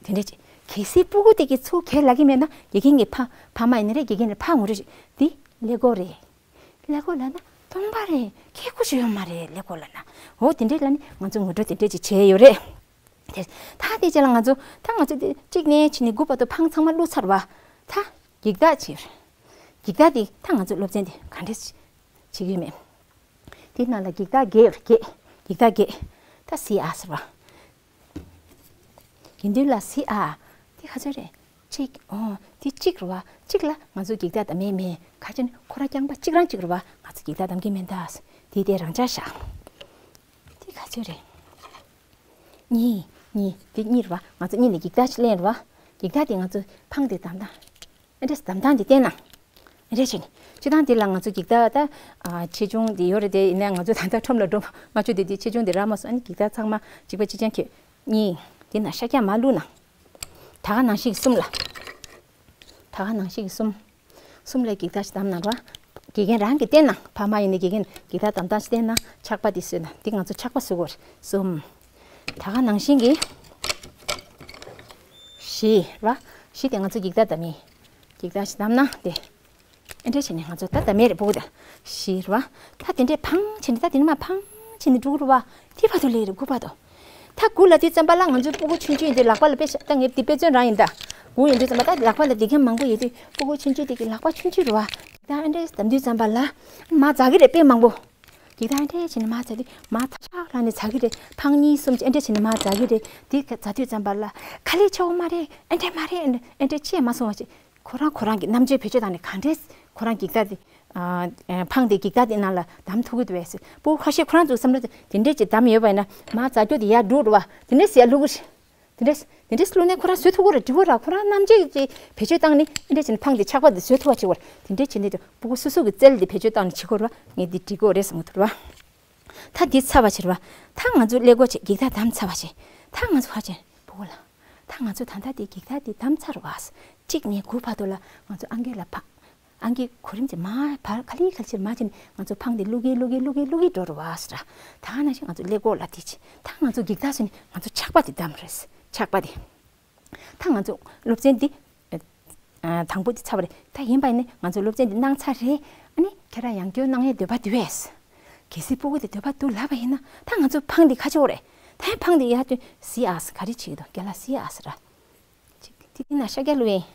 དེ་འདྲས་ཅིག་གལ་སྲིད་སྤུ་གུ་དེ་གིས་ཚུར་གས་ལབ་ཀྱི་མེད་ན་དགེ་རྒན་གྱི་ཕ་ཕ་མ་ཡིན་ན་རེད། དགེ་རྒན་ནས་ཕར་ངོ་སྤྲོད་བྱེད། འདི་ཀླད་ཀོར་རེད། ཀླད་ཀོར་ལབ་ན་སྟོང་པ་རེད། གས་དགོས་ཤིག་ཡོད་མ་རེད། ཀླད་ཀོར་ལབ་ན། འོ་དེ་འདྲས་ལབ་ནས་ང་ཚོ་ངོ་སྤྲོད་དེ་འདྲས་ཅིག་བྱས་ཡོད་རེད། དེ་ད་དེ་རྗེས་ལ་ང་ཚོ་ད་ང་ཚོ་དེ་གཅིག་ནས་བྱས་ནས་དགུ་བར་དུ་འཕང་ཚང་མ་བླུགས་ཚར་བ། ད་ཡིག་གཏགས་བྱས་རེད། ཡིག་གཏགས་དེ་ད་ང་ཚོ་སློབ་ཚན་དེ་ག་འདྲས་བྱེད་ཀྱི་ཡོད་མེད། དེ་ནང་ལ་ཡིག་གཏགས་བརྒྱད་ཡོད་རེད། བརྒྱད། ཡིག་གཏགས་བརྒྱད། ད་གཟིགས་ཨ་ཟེར་བ། དགེ་འདུན་ལགས་གཟིགས་ཨ། དེ་ག་ཚོད་རེད། གཅིག་ཨོ་དེ་གཅིག་རེད་བ། གཅིག་ལ་ང་ཚོ་འགྱིག་ཐག་བསྡམ་མེད་མེད། ག་ཅི་ན་ཁོ་རང་རྐྱང་པ་གཅིག་རང་གཅིག་རེད་བ། ང་ཚོ་འགྱིག་ཐག་བསྡམ་གི་མེད་ད། དེ་དེ་རང་འཇགས་བཞག་དེ་ག་ཚོད་རེད། གཉིས། གཉིས། དེ་གཉིས་རེད་བ། ང་ཚོ་གཉིས་ནས་འགྱིག་ཐག་ཅིག་ལེན་རེད་བ། འགྱིག་ཐག་དེ་ང་ཚོ་འཕང་དེ་བསྡམ་སྟངས། ཨེ་འདྲས་བསྡམ་སྟངས་དེ་བསྟན་ན། ཨེ་འདྲས་བྱས་ནས་སྤྱིར་བཏང་དེ་ལ་ང་ཚོ་འགྱིག་ཐག་ད་ཨ་ཆེ་ཆུང་དེ་ཡོད་རེད་དེ། ཡིན་ནའི་ང་ཚོ་ད་ལྟ་ཁྲོམ་ལ་འགྲོ་མ་བཅུག་དེ། དེ་ཆེ་ཆུང་དེ་རག་མ་སོང་། ཨ་ནི་འགྱིག་ཐག་ཚང་མ་གཅིག་པ་གཅིག་རྐྱང་ཁྱེར། གཉིས། དེ་ན་ཤ་རྐྱང་མ་བླུགས་ན། ད་ག་ནང་བཞིན་གསུམ་ལ། ད་ག་ནང་བཞིན་གསུམ། གསུམ་ལ་འགྱིག་ཐག་ཅིག་བསྡམས་ན་ར། དགེ་རྒན་རང་གིས་བསྟན་ན། ཕ་མ་ཡིན་ནའི་དགེ་རྒན་འགྱིག་ཐག་བསྡམ་སྟངས་ཅིག་བསྟན་ན། ཆག་པ་དེ་བཟོས་ན། འདི་ང་ཚོ་ཆག་པ་བཟོ་དགོས་རེད། གསུམ། ད་ག་ནང་བཞིན་གྱི་བཞི་ར། བཞི་དེ་ང་ཚོ་འགྱིག་ཐག་བསྡམ་མི། འགྱིག་ཐག་ཅིག་བསྡམས་ན་དེ། ཨེ་འདྲས་བྱས་ནས་ང་ཚོ་ད་བསྡམ་མི་རེད། སྤུ་གུ་དེ་བཞི་ར། ད་དེ་འདྲས་འཕང་བྱས་ནས། ད་དེ་ནས་མར་འཕང་བྱས་ནས་འགྲོ་གི་རེད་བ། དེ་བར་དུ་ལས་རེད། དགུ་བར་དུ། ད་དགུ་ལ་དུས་ཙམ་པ་ལ་ང་ཚོའི་སྤུ་གུ་ཆུང་ཆུང་དེ་ལག་པ་ལ་དཔེ་ཤ། ད་ངས་འདི་དཔེ་མཚོན་རང་ཡིན་ད། དགུ་ཡིན་དུས་ཙམ་པ་ད་ལག་པ་ལ་འདི་ག་མང་པོ་ཡོད་དུས། སྤུ་གུ་ཆུང་ཆུང་དེ་གི་ལག་པ་ཆུང་ཆུང་རེད་བ། ད་ཨེ་འདྲས་བསྡམ་དུས་ཙམ་པ་ལ་མར་འཛག་གི་རེད། དཔེ་མང་པོ། འགྱིག་ཐག་ཨེ་འདྲས་བྱས་ནས་མར་འཛག་དུས། མར་ཐག་ཆག་ལངས་ནས་འཛག་གི་རེད། འཕང་གཉིས་གསུམ་ཅིག་ཨེ་འདྲས་བྱས་ནས་མར་འཛག་གི་རེད། འདི་ག་འཛག་དུས་ཙམ་པ་ལ་ག་ལེར་ཆོག་མ་རེད། ཨེ་འདྲས་མ་རེད། ཨེ་འདྲས་ཅིག་མ་སོང་བ་ཅིག་ཁོ་རང་ཁོ་རང་གི་རྣམ་དཔྱོད་བེད་སྤྱོད་བཏང་ནས། གང་འདྲས་ཁོ་རང་འགྱིག་ཐག་དེ། ཨ་ཨ་འཕང་དེ་འགྱིག་ཐག་དེ་ནང་ལ་བསྡམ་ཐུབ་ཀྱི་འདུག་བས། སྤུ་གུ་ཁ་ཤས་ཁོ་རང་ཚོ་བསམ་བློ་དེ་འདྲས་ཅིག་བསྡམས་ཡོད་པ་ཡིན་ན། མར་འཛག་རྒྱུ་དེ་ཡར་འགྲོ་རེད་བ། དེ་འདྲས་སེ་ཡར་བླུག་གི་རེད། དེ་འདྲས་དེ་འདྲས་བླུགས་ནས་ཁོ་རང་བཟོ་ཐུབ་ཀྱི་རེད། འགྲིག་གི་རེད། ཁོ་རང་རྣམ་དཔྱོད་ཀྱི་བེད་སྤྱོད་བཏང་ནས། ཨེ་འདྲས་བྱས་ནས་འཕང་དེ་ཆག་པ་དེ་བཟོ་ཐུབ་པ་བྱེད་དགོས་རེད། དེ་འདྲས་བྱས་ནས་སྤུ་གུ་སོ་སོ་གི་རྩལ་དེ་བེད་སྤྱོད་བཏང་ནས་བྱེད་དགོས་རེད་བ། ངས་འདི་འགྲིག་གི་རེད་བསམ་གྱི་འདུག་རེད་བ། ད་འདི་ཚར་བ་བྱས་རེད་བ། ད་ང་ཚོ་ཀླད་ཀོར་བྱས། འགྱིག་ཐག་བསྡམས་ཚར་བ་བྱས། ད་ང་ཚོ་ཧ་ཅང་སྤུ་གུ་ལ། ད་ང་ཚོ་ད་ལྟ་དེ་འགྱིག་ཐག་དེ་བསྡམས་ཚར་བ། གཅིག་ནས་དགུ་བར་དུ་ལ་ང་ཚོ་ཨང་ཀི་ལ་ཕ། ཨང་ཀིའི་གོ་རིམ་དེ་མར་བར་ག་ལེ་ག་ལེ་བྱས་མར་བྱས་ནས། ང་ཚོ་འཕང་དེ་བླུག་གིན་བླུག་གིན་བླུག་གིན་བླུག་གིན་འགྲོ་རེད་བ་ཟེར། ད་ག་ནང་བཞིན་ང་ཚོ་ཀླད་ཀོར་ལ་དེ་བྱས། ད་ང་ཚོ་འགྱིག་ཐག་བཟོས་ནས་ང་ཚོ་ཆག་པ་དེ་བསྡམས་རེད། ཆག་པ་དེ། ད་ང་ཚོ་སློབ་ཚན་འདི་ཨ་དང་པོ་དེ་ཚར་བ་རེད། ད་ཡིན་པ་ཡིན་ན་ང་ཚོ་སློབ་ཚན་འདི་གནང་ཚར་རེད། ཨ་ནི་ཁྱེད་རང་ཡང་བསྐྱར་གནང་ཡའི་འདོད་པ་འདུག་གས། གལ་སྲིད་སྤུ་གུ་དེ་འདོད་པ་འདུག་ལབ་པ་ཡིན་ན། ད་ང་ཚོ་འཕང་འདི་ག་ཆོག་རེད། ད་འཕང་འདི་ཡར་ཐོན་སི་ཨ་སི་ག་རེ་བྱེད་ཀྱི་འདུག་རྒན་ལགས། སི་ཨ་སི་ར། ཅིག་དེ་དེ་ན་ཤ་རྒྱགས་བླུགས་ཡིན།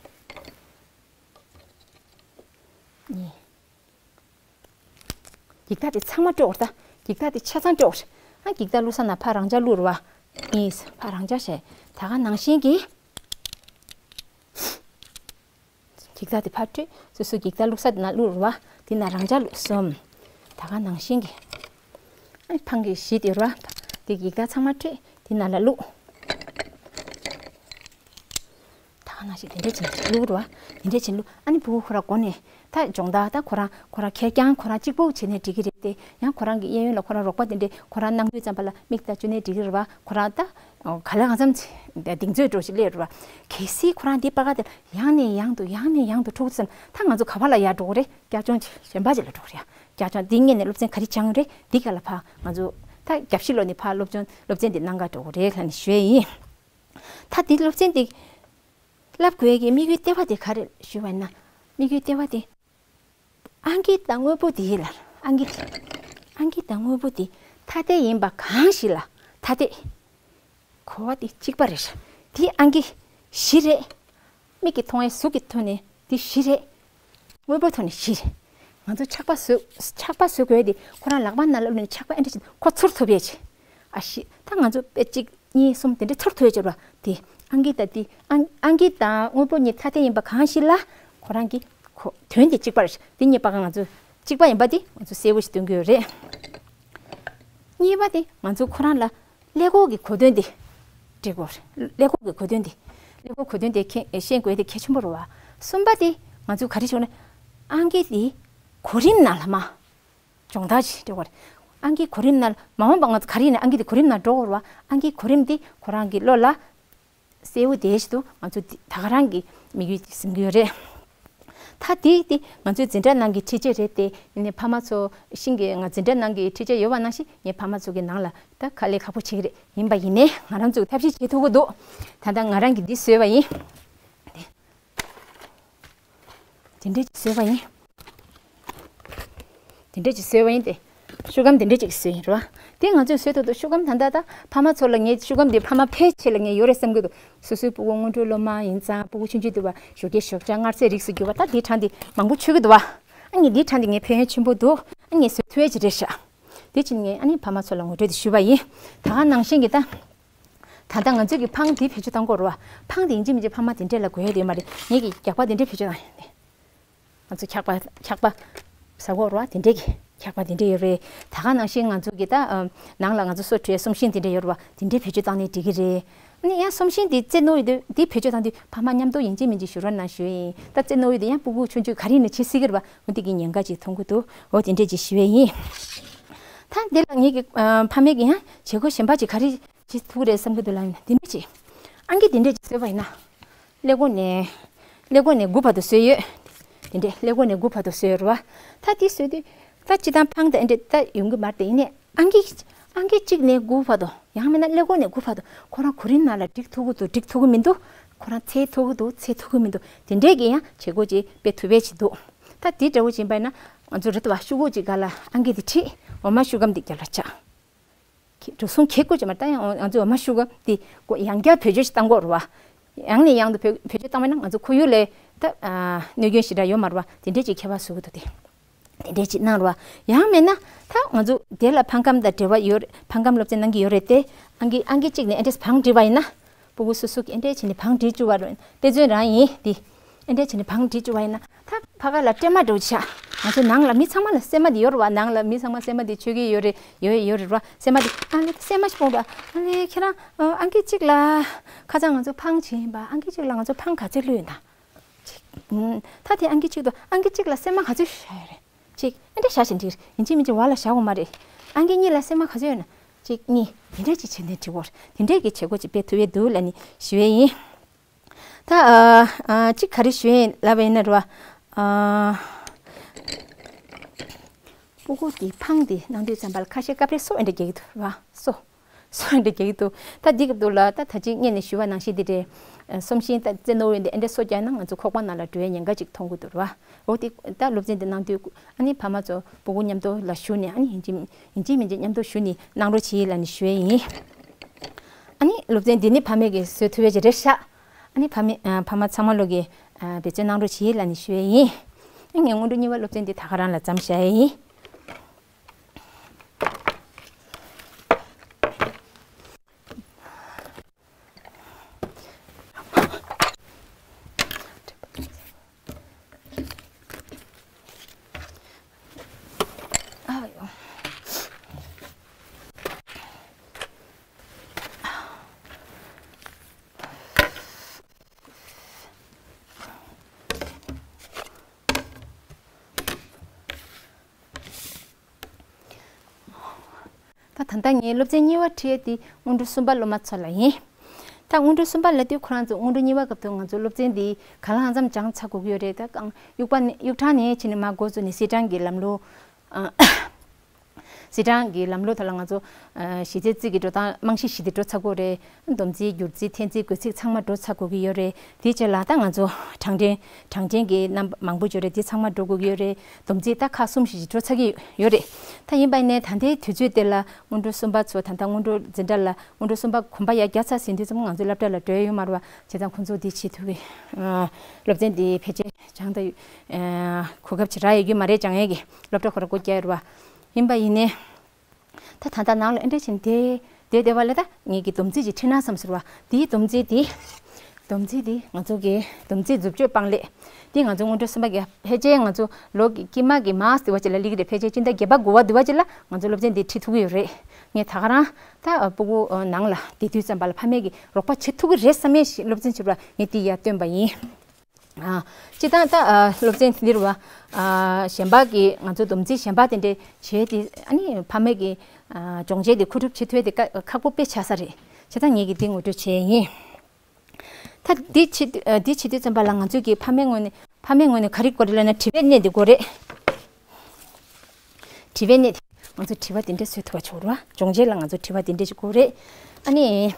གཉིས། འགྱིག་ཐག་དེ་ཚང་མ་དཀྲོགས་རེད་ད། འགྱིག་ཐག་དེ་ཆ་ཚང་དཀྲོགས་རེད། ཨ་འགྱིག་ཐག་བླུགས་ས་ན་ཕར་རང་འཇགས་བླུགས་རེད་བ། གཉིས། ཕར་རང་འཇགས་བྱས། ད་ག་ནང་བཞིན་གྱི་འགྱིག་ཐག་དེ་ཕར་དཀྲོགས། སོ་སོའི་འགྱིག་ཐག་བླུགས་ས་དེ་ན་བླུགས་རེད་བ། དེ་ན་རང་འཇགས་བླུགས། གསུམ། ད་ག་ནང་བཞིན་གྱི་ཨ་འཕང་གི་བཞི་དེ་རེད་བ། དེ་འགྱིག་ཐག་ཚང་མ་དཀྲོགས། དེ་ན་ལ་བླུགས། ད་ག་ནང་བཞིན་དེ་འདྲས་བྱས་ནས་བླུགས་རོགས། དེ་འདྲས་བྱས་བླུགས། ཨ་ནི་སྤུ་གུ་ཁོ་རང་འགོ་ནས་ད་སྦྱོང་བརྡར། ད་ཁོ་རང་ཁོ་རང་ཁེར་རྐྱང་ཁོ་རང་གཅིག་པོ་བྱས་ནས་འགྲིག་གི་རེད་དེ། ཡང་ཁོ་རང་གི་གཡས་གཡོན་ལ་ཁོ་རང་རོགས་པ་དེ་འདྲས་ཁོ་རང་གནང་དུས་ཙམ་པ་ལ་མིག་ལྟ་བཅུག་ནས་འགྲིག་གི་རེད་བ། ཁོ་རང་ད་ག་ལེ་གང་འཚམ་གདེང་ཚོད་འགྲོ་ཞིག་སླེབས་རེད་བ། གལ་སྲིད་ཁོ་རང་འདི་པ་ག་དེ་ཡང་ནས་ཡང་དུ་ཡང་ནས་ཡང་དུ་འཁྲུག་ཙམ། ད་ང་ཚོ་ག་པ་ལ་ཡར་འགྲོ་གི་རེད། བསྐྱར་སྦྱོང་གཞན་པ་ཅིག་ལ་འགྲོ་གི་རེད། བསྐྱར་སྦྱོང་འདི་སྔོན་ནས་སློབ་ཚན་ག་རེ་སྦྱངས་རེད། འདི་ག་ལ་ཕར་ང་ཚོ་ད་རྒྱབ་ཤིག་ལོག་ནས་ཕར་སློབ་སྦྱོང་སློབ་ཚན་འདི་གནང་ག་འགྲོ་གི་རེད་ལབ་ནས་ཞུ་ཡས་ཡིན། ད་འདི་སློབ་ཚན་འདི་བསླབ་དགོས་ཀྱི་དམིགས་ཡུལ་ལྟེ་བ་དེ་ག་རེ་ཞུས་པ་ཡིན་ན། དམིགས་ཡུལ་ལྟེ་བ་དེ་ཨང་ཀི་དང་དངོས་པོ་དེ་ལ། ཨང་ཀི་དེ་ཨང་ཀི་དང་དངོས་པོ་དེ་ཐ་དད་ཡིན་པ་གང་ཞིག་ལ་ཐ་དད། གོ་བ་དེ་གཅིག་པ་རེད། དེ་ཨང་ཀི་བཞི་རེད། མིག་གིས་མཐོང་ཡས་གཟུགས་ཀྱི་ཐོག་ནས་དེ་བཞི་རེད། དངོས་པོའི་ཐོག་ནས་བཞི་རེད། ང་ཚོ་ཆག་པ་བཟོ་ཆག་པ་བཟོ་དགོས་དེ་ཁོ་རང་ལག་པ་ནང་ལ་བླུགས་ནས་ཆག་པ་ཨེ་འདྲ་ཞིག་ཁོ་ཚུར་ཐུབ་ཡས་ཆེ། ཨ་ཤི། ད་ང་ཚོ་དཔེ་གཅིག་གཉིས་གསུམ་དེ་འདྲ་ཚུར་ཐུབ་ཡས་ཆེ་བ་དེ། ཨང་ཀི་དང་དེ་ཨང་ཨང་ཀི་དང་དངོས་པོ་གཉིས་ཐ་དད་ཡིན་པ་གང་ཞིག་ལ་ཁོ་རང་གི་ཁོ་དོན་དེ་གཅིག་པ་རེད། དེ་གཉིས་པ་ག་ང་ཚོ་གཅིག་པ་ཡིན་པ་དེ་ང་ཚོ་གསལ་པོ་ཞིག་སྟོན་གྱི་ཡོད་རེད། གཉིས་པ་དེ་ང་ཚོ་ཁོ་རང་ལ་ཀླད་ཀོར་གྱི་གོ་དོན་དེ་འགྲིག་གོ། ཀླད་ཀོར་གྱི་གོ་དོན་དེ། ཀླད་ཀོར་གོ་དོན་དེ་ཁྱེད་ཤེས་དགོས་དེ་གལ་ཆེན་པོ་རེད་བ། གསུམ་པ་དེ་ང་ཚོས་ག་རེ་བྱུང་ན། ཨང་ཀི་དེ་གོ་རིམ་ནང་ལ་མ་སྦྱོང་བརྡར་བྱེད་དགོས་རེད། ཨང་ཀི་གོ་རིམ་ནང་ལ་མ་འོངས་པ་ང་ཚོ་ག་རེ་ཡིན་ན་ཨང་ཀི་དེ་གོ་རིམ་ནང་འགྲོ་དགོས་རེད་བ། ཨང་ཀི་གོ་རིམ་དེ་ཁོ་རང་གི་བློ་ལ་གསལ་བོ་བསྡད་བཞིན་དུ་ང་ཚོ་འདི་ད་ག་རང་གི་དམིགས་ཡུལ་ཟིན་གྱི་ཡོད་རེད། ད་དེ་དེ་ང་ཚོའི་འཛིན་གྲྭ་ནང་གི་འཁྲིད་ཆས་རེད་དེ། ཡིན་ནའི་ཕ་མ་ཚོ་ཤིང་གི་ང་འཛིན་གྲྭ་ནང་གི་འཁྲིད་ཆས་ཡོད་པ་ནང་བཞིན་ངས་ཕ་མ་ཚོ་གི་ནང་ལ་ད་དཀའ་ལས་ཁག་པོ་བྱེད་ཀྱི་རེད། ཡིན་པ་ཡིན་ནའི་ང་རང་ཚོས་ཐབས་ཤེས་བྱེད་ཐུབ་ཀྱི་འདུག་ད་ལྟ་ང་རང་གིས་འདི་བཟོས་པ་ཡིན། དེ་འདྲས་ཅིག་བཟོས་པ་ཡིན། དེ་འདྲས་ཅིག་བཟོས་པ་ཡིན་ཏེ། ཤུ་གམ་དེ་འདྲས་ཅིག་བཟོས་ཡིན་རེད་བ། དེ་ང་ཚོས་བཟོས་ཐུབ་འདུག་ཤུ་གམ་ད་ལྟ་ད་ཕ་མ་ཚོ་ལ་ངས་ཤུ་གམ་དེ་ཕ་མ་ཕལ་ཆེར་ལ་ངས་ཡོད་རེད་བསམ་གྱི་འདུག་སོ་སོའི་སྤུ་གུ་སྔོན་འགྲོའི་སློབ་མ་ཡིན་ཙང་སྤུ་གུ་ཆུང་ཆུང་དུ་བ་ཞོགས་ཀས་ཞོགས་ཇ་མངར་ཚལ་རིགས་སུ་གྱུར་པ་ད་དེ་གྲངས་དེ་མང་པོ་མཆོད་ཀྱི་འདུག་བ། ཨ་ནི་དེ་གྲངས་དེ་ངས་ཕན་ཡོན་ཆེན་པོ་འདུག་ཨ་ནི་ངས་བཟོས་ཐུབ་ཡས་ཅིག་རེད་ཤག་དེ་ཕྱིན་ངས་ཨ་ནི་ཕ་མ་ཚོ་ལ་ངོ་སྤྲོད་དེ་ཞུས་པ་ཡིན། ད་ག་ནང་བཞིན་གྱི་ད། ད་ལྟ་ང་ཚོས་ཀྱི་ཕང་དེ་བེད་སྤྱོད་བཏང་དགོས་རེད་བ། ཕང་དེ་ཡིན་གཅིག་མིན་གཅིག་ཕ་མ་དེ་འདྲས་ལ་དགོས་ཡ་དེ་ཡོད་མ་རེད། ངེད་ཀྱིས་རྒྱག་པ་དེ་འདྲས་བེད་སྤྱོད་བཏང་ཡོད་ནས། ང་ཚོ་འཁྱག་པ་འཁྱག་པ་ཟ་གོ་ར་དེ་འདྲས་ཀྱི་འཁྱག་པ་དེ་འདྲས་ཡོད་རེད། ད་ག་ནང་བཞིན་ང་ཚོ་གི་ད་ཨ་ནང་ལ་ང་ཚོ་སོ་བཀྲུའི་སོམ་ཤིང་དེ་འདྲས་ཡོད་རེད་བ། དེ་འདྲས་བེད་སྤྱོད་བཏང་ནས་འགྲིག་གི་རེད། ཨ་ནི་ཡང་སོམ་ཤིང་དེ་རྩེ་རྣོ་ཡོད་དུས་དེ་བེད་སྤྱོད་བཏང་དུས་ཕ་མ་མཉམ་དུ་ཡིན་གཅིག་མིན་གཅིག་བཞུགས་རོགས་གནང་ཞུ་ཡིན། ད་རྩེ་རྣོ་ཡོད་དུས་ཡང་སྤུ་གུ་ཆུང་ཆུང་ག་རེ་ཡིན་ན་བྱེད་སྲིད་ཀྱི་རེད་བ། འོ་དེ་གི་ཉེན་ཁ་ཅིག་མཐོང་གི་འདུག་འོ་དེ་འདྲས་ཅིག་ཞུ་ཡས་ཡིན། ད་འདི་ལ་ངེད་ཀྱི་ཨ་ཕ་མས་ཀྱི་ཡང་བྱེད་སྒོ་གཞན་པ་ཅིག་ག་རེ་བྱེད་ཐུབ་ཀྱི་རེད་བསམ་གྱི་འདུག་ལབ་ཡིན་ན། འདི་འདྲས་ཅིག་ཨང་ཀི་འདི་འདྲས་ཅིག་བཟོས་པ་ཡིན་ན། ཀླད་ཀོར་ནས་ཀླད་ཀོར་ནས་དགུ་བར་དུ་བཟོས་ཡོད། དེ་འདྲས་ཀླད་ཀོར་ནས་དགུ་བར་དུ་བཟོས་ཡོད་རེད་བ། ད་དེ་བཟོས་དུས་ད་སྤྱིར་བཏང་ཕང་དེ་འདྲས་ད་ཡོང་གི་མ་རེད། དེ་ཡིན་ནའི་ཨང་ཀི་ཨང་ཀི་གཅིག་ནས་དགུ་བར་དུ། ཡང་མིན་ན་ཀླད་ཀོར་ནས་དགུ་བར་དུ་ཁོ་རང་གོ་རིམ་ནང་ལ་འགྲིག་ཐུབ་ཀྱི་འདུག་འགྲིག་ཐུབ་ཀྱི་མི་འདུག་ཁོ་རང་འཚོལ་ཐུབ་ཀྱི་འདུག་འཚོལ་ཐུབ་ཀྱི་མི་འདུག་དེ་འདྲས་ཀྱི་ཡང་བྱེད་སྒོ་ཅིག་སྤེལ་ཐུབ་པ་ཅིག་འདུག་ད་དེ་འདྲ་བོ་ཅིག་ཡིན་པ་ཡིན་ན་ང་ཚོ་རེད་བ། ཤོག་གུ་ཅིག་སྒང་ལ་ཨང་ཀི་དེ་བྲིས། འོ་མ་ཤོག་སྒམ་དེ་རྒྱབ་ལ་བཅག་འགྲོ་སོང་གྱེས་དགོས་ཀྱི་མ་རེད། ད་ཡང་ང་ཚོས་འོ་མ་ཤུ་ག་དེ་ཡང་བསྐྱར་བེད་སྤྱོད་ཞིག་བཏང་དགོས་རེད་བ། ཡང་ནས་ཡང་དུ་བེད་བེད་སྤྱོད་བཏང་བ་ན་ང་ཚོ་ཁོར་ཡུག་ལ་ད་ཨ་གནོད་སྐྱོན་ཞེ་དྲག་ཡོད་མ་རེད་བ། དེ་འདྲས་ཅིག་ཁྱད་པར་བཟོ་གི་འདུག་དེ་དེ་འདྲས་ཅིག་གནང་རེད་བ། ཡང་མེད་ན་ད་ང་ཚོ་དེ་ལ་ཕང་སྒམ་དང་འབྲེལ་བ་ཡོད་རེད། ཕང་སྒམ་སློབ་ཚན་གནང་གི་ཡོད་རེད་དེ། ཨང་ཀི་ཨང་ཀི་གཅིག་ནས་ཨེ་འདྲས་བང་བསྒྲིགས་པ་ཡིན་ན། སྤུ་གུ་སོ་སོ་གིས་ཨེ་འདྲས་བྱས་ནས་བང་བསྒྲིགས་བཅུག་པ་རེད། དཔེ་མཚོན་རང་ཡིན་དེ། ཨེ་འདྲས་བྱས་ནས་བང་བསྒྲིགས་བཅུག་པ་ཡིན་ན། ད་ཕ་ག་ལ་སྲན་མ་འདྲ་བོ་ཆགས། ང་ཚོ་ནང་ལ་མི་ཚང་མ་ལ་སྲན་མ་དེ་ཡོད་རེད་བ། ནང་ལ་མི་ཚང་མ་སྲན་མ་དེ་མཆོད་ཀྱི་ཡོད་རེད། ཡོད་ཡོད་རེད་བ། སྲན་མ་དེ་ཨ་ལེ་སྲན་མ་ཞིག་སྤུངས་ར། ཨ་ལེ་ཁྱེད་རང་ཨ་ཨང་ཀི་གཅིག་ལ་ཁ་སང་ང་ཚོ་ཕང་བྱིན་པ། ཨང་ཀི་གཅིག་ལ་ང་ཚོ་ཕང་ག་ཚོད་བླུགས་ཡོད་ན། ཅིག་ཨུམ། ད་དེ་ཨང་ཀི་གཅིག་ཏུ་ཨང་ཀི་གཅིག་ལ་སྲན་མ་ག་ཚོད་བཞག་ཡོད་རེད། ཅིག་ཨེ་འདྲས་བཞག་བཞིན་འགྲིག་ཡིན་གཅིག་མིན་གཅིག་བར་ལ་བཞག་དགོས་མ་རེད། ཨང་ཀི་གཉིས་ལ་སྲན་མ་ག་ཚོད་ཡོད་ན། གཅིག་གཉིས་དེ་འདྲས་ཅིག་བྱས་ནས་འགྲིག་གོ། དེ་འདྲས་ཀྱི་བྱེད་སྒོ་ཅིག་སྤེལ་ཐུབ་ཡས་འདུག་ལབ་ནས་ཞུ་ཡས་ཡིན། ད་ཨ་ཨ་གཅིག་ག་རེ་ཞུ་ཡས་ལབ་པ་ཡིན་ན་རེད་བ། ཨ་སྤུ་གུ་དེ་ཕང་དེ་གནང་དུས་ཙམ་པ་ལ་ཁ་ཤས་སྐབས་རེ་སོ་ཨེ་འདྲས་རྒྱག་གི་འདུག་རེད་བ། སོ། སོ་ཨེ་འདྲས་རྒྱག་གི་འདུག་ད་འདི་སྐབས་འདུག་ལ་ད་ད་ཅིག་སྔོན་ནས་ཞུ་བ་ནང་བཞིན་དེ་རེད། སོམ་ཤིང་ད་རྩེ་རྣོ་བོ་འདི་ཨེ་འདྲས་སོ་རྒྱག་ན་ང་ཚོ་ཁོག་པ་ནང་ལ་འགྲོ་བའི་ཉེན་ཁ་ཅིག་མཐོང་གི་འདུག་རེད་བ། འོ་དེ་ད་སློབ་ཚན་འདི་གནང་དུས་ཨ་ནི་ཕ་མ་ཚོ་སྤུ་གུ་མཉམ་དུ་ལ་ཞུགས་ནས། ཨ་ནི་ཡིན་གཅིག་ཡིན་གཅིག་མིན་གཅིག་མཉམ་དུ་ཞུགས་ནས་གནང་རོགས་གྱིས་ལབ་ནས་ཞུ་ཡས་ཡིན། ཨ་ནི་སློབ་ཚན་འདི་ནི་ཕ་མས་ཀྱིས་བཟོ་ཐུབ་ཡས་ཅིག་རེད་ཤག་ཨ་ནི་ཕ་མས་ཨ་ཕ་མ་ཚང་མ་ལོག་གིས་ཨ་འབད་བརྩོན་གནང་རོགས་གྱིས་ལབ་ནས་ཞུ་ཡས་ཡིན། ཨ་ངས་སྔོན་འགྲོ་གཉིས་པ་སློབ་ཚན་འདི་ད་ག་རང་ལ་མཚམས་བཞག་ཡས་ཡིན། ད་ད་ལྟ་ངའི་སློབ་ཚན་གཉིས་པ་ཁྲིད་ཡས་དེ་སྔོན་འགྲོ་གསུམ་པ་སློབ་མ་ཚོ་ལ་ཡིན། ད་སྔོན་འགྲོ་གསུམ་པ་ལབ་དུས་ཁོ་རང་ཚོ་སྔོན་འགྲོ་གཉིས་པ་སྐབས་དུ་ང་ཚོ་སློབ་ཚན་འདི་ག་ལ་གང་འཚམ་སྦྱངས་ཚར་དགོས་ཀྱི་ཡོད་རེད། ད་གང་དབྱུག་པ་ནས་དབྱུག་ཕྲེང་ནས་ཕྱིན་ནས་མར་འགོ་བཙུགས་ནས་སིལ་གྲངས་ཀྱི་ལམ་ལུགས། སིལ་གྲངས་ཀྱི་ལམ་ལུགས་ཐོག་ལ་ང་ཚོ་ཨ་གཞི་རྩའི་རྩིས་ཀྱི་འགྲོ་སྟངས་རྨང་གཞི་བཞི་དེ་འགྲོ་ཚར་དགོས་རེད། སྡོམ་རྩིས་བསྒྱུར་རྩིས་འཐེན་རྩིས་བགོ་རྩིས་ཚང་མ་འགྲོ་ཚར་དགོས་ཀྱི་ཡོད་རེད། དེའི་རྗེས་ལ་ད་ང་ཚོ་གྲངས་འདྲེན་གྲངས་ཅན་གྱི་རྣམ་པ་མང་པོ་ཡོད་རེད། དེ་ཚང་མ་འགྲོ་དགོས་ཀྱི་ཡོད་རེད། སྡོམ་རྩིས་ད་ཁག་གསུམ་བཞི་ཞིག་འགྲོ་ཚར་གྱི་ཡོད་རེད། ད་ཡིན་པ་ཡིན་ནའི་ད་ལྟའི་དུས་ཚོད་དེ་ལ་སྔོན་འགྲོ་གསུམ་པ་ཚོ་ད་ལྟ་སྔོན་འགྲོ་འཛིན་གྲྭ་ལ་སྔོན་འགྲོ་གསུམ་པ་གོམ་པ་ཡར་རྒྱག་ཚར་ཟིན་དུས་ཙམ་ང་ཚོ་སློབ་གྲྭ་ལ་འགྲོ་ཡ་ཡོད་མ་རེད་བ། བྱས་ཙང་ཁོང་ཚོ་འདི་བྱེད་ཐུབ་ཀྱི་ཨ་སློབ་ཚན་འདི་ཕལ་ཆེར་སྦྱང་ད་ཨ་གོ་སྐབས་ཅིག་རག་ཡོད་ཀྱི་མ་རེད། སྦྱང་ཡས་ཀྱི་སློབ་གྲྭ་ཁོ་རང་སྒོ་རྒྱག་ཡོད་རེད་བ། ཡིན་པ་ཡིན་ནའི། ད་ད་ལྟ་ནང་ལ་ཨེ་འདྲ་བྱས་ནས་བསྡད་བསྡད་བསྡད་པ་ལ་ད་ངེད་ཀྱིས་སྡོམ་རྩིས་ཅིག་ཁྲིད་ན་བསམ་ཟེར་བ། དེའི་སྡོམ་རྩིས་དེ། སྡོམ་རྩིས་དེ་ང་ཚོ་གི་སྡོམ་རྩིས་མཛུབ་གཅོད་པང་ལེབ། དེ་ང་ཚོ་སྔོན་འགྲོ་གསུམ་པ་གི་ཕལ་ཆེར་ང་ཚོ་ལོ་གི་དཀྱིལ་མ་གི་མར་ཆ་དེ་བ་ཅིག་ལ་སླེབས་ཀྱི་རེད། ཕལ་ཆེར་སྤྱི་ཟླ་བརྒྱད་པ་དགུ་པ་དེ་བ་ཅིག་ལ་ང་ཚོ་སློབ་ཚན་འདི་ཁྲིད་ཐུབ་ཀྱི་ཡོད་རེད། ངས་ད་ག་རང་ད་སྤུ་གུ་ནང་ལ་བསྡད་དུས་ཙམ་པ་ལ་ཕ་མས་ཀྱི་རོགས་པ་བྱེད་ཐུབ་ཀྱི་རེད་བསམ་ཡས་ཤིག་སློབ་ཚན་བྱེད་པ་ངས་དེ་ཡར་བཏོན་པ་ཡིན། ཨ། སྤྱིར་བཏང་ད་ཨ་སློབ་ཚན་འདིར་བ། ཨ། གཞན་པ་གི་ང་ཚོ་སྡོམ་རྩིས་གཞན་པ་དེ་འདྲའི་བྱས་ཏེ་ཨ་ནི་ཕ་མས་ཀྱི་ཨ་སྦྱོང་བྱེད་དེ་མཁོ་སྒྲུབ་བྱེད་ཐུབ་ཡས་དེ་ཁག་ཁག་པོ་དཔེ་ཆགས་ས་རེད། བྱས་ཙང་ངེད་ཀྱིས་འདི་ངོ་སྤྲོད་བྱས་ཡིན། ད་འདི་བྱེད་དུས་ཨ་འདི་བྱེད་དུས་ཙམ་པ་ལ་ང་ཚོས་ཀྱི་ཕ་མའི་ངོས་ནས་ཕ་མའི་ངོས་ནས་ག་རེ་དགོས་རེད་ལབ་ན་དྲི་བའི་སྣེ་འདི་དགོས་རེད། དྲི་བའི་སྣེ་དེ་ང་ཚོ་དྲི་བ་དེ་འདྲ་བཟོ་ཐུབ་པ་བྱུང་ར། སྦྱོང་བྱེད་ལ་ང་ཚོ་དྲི་བ་དེ་འདྲ་ཞིག་དགོས་རེད། ཨ་ནི།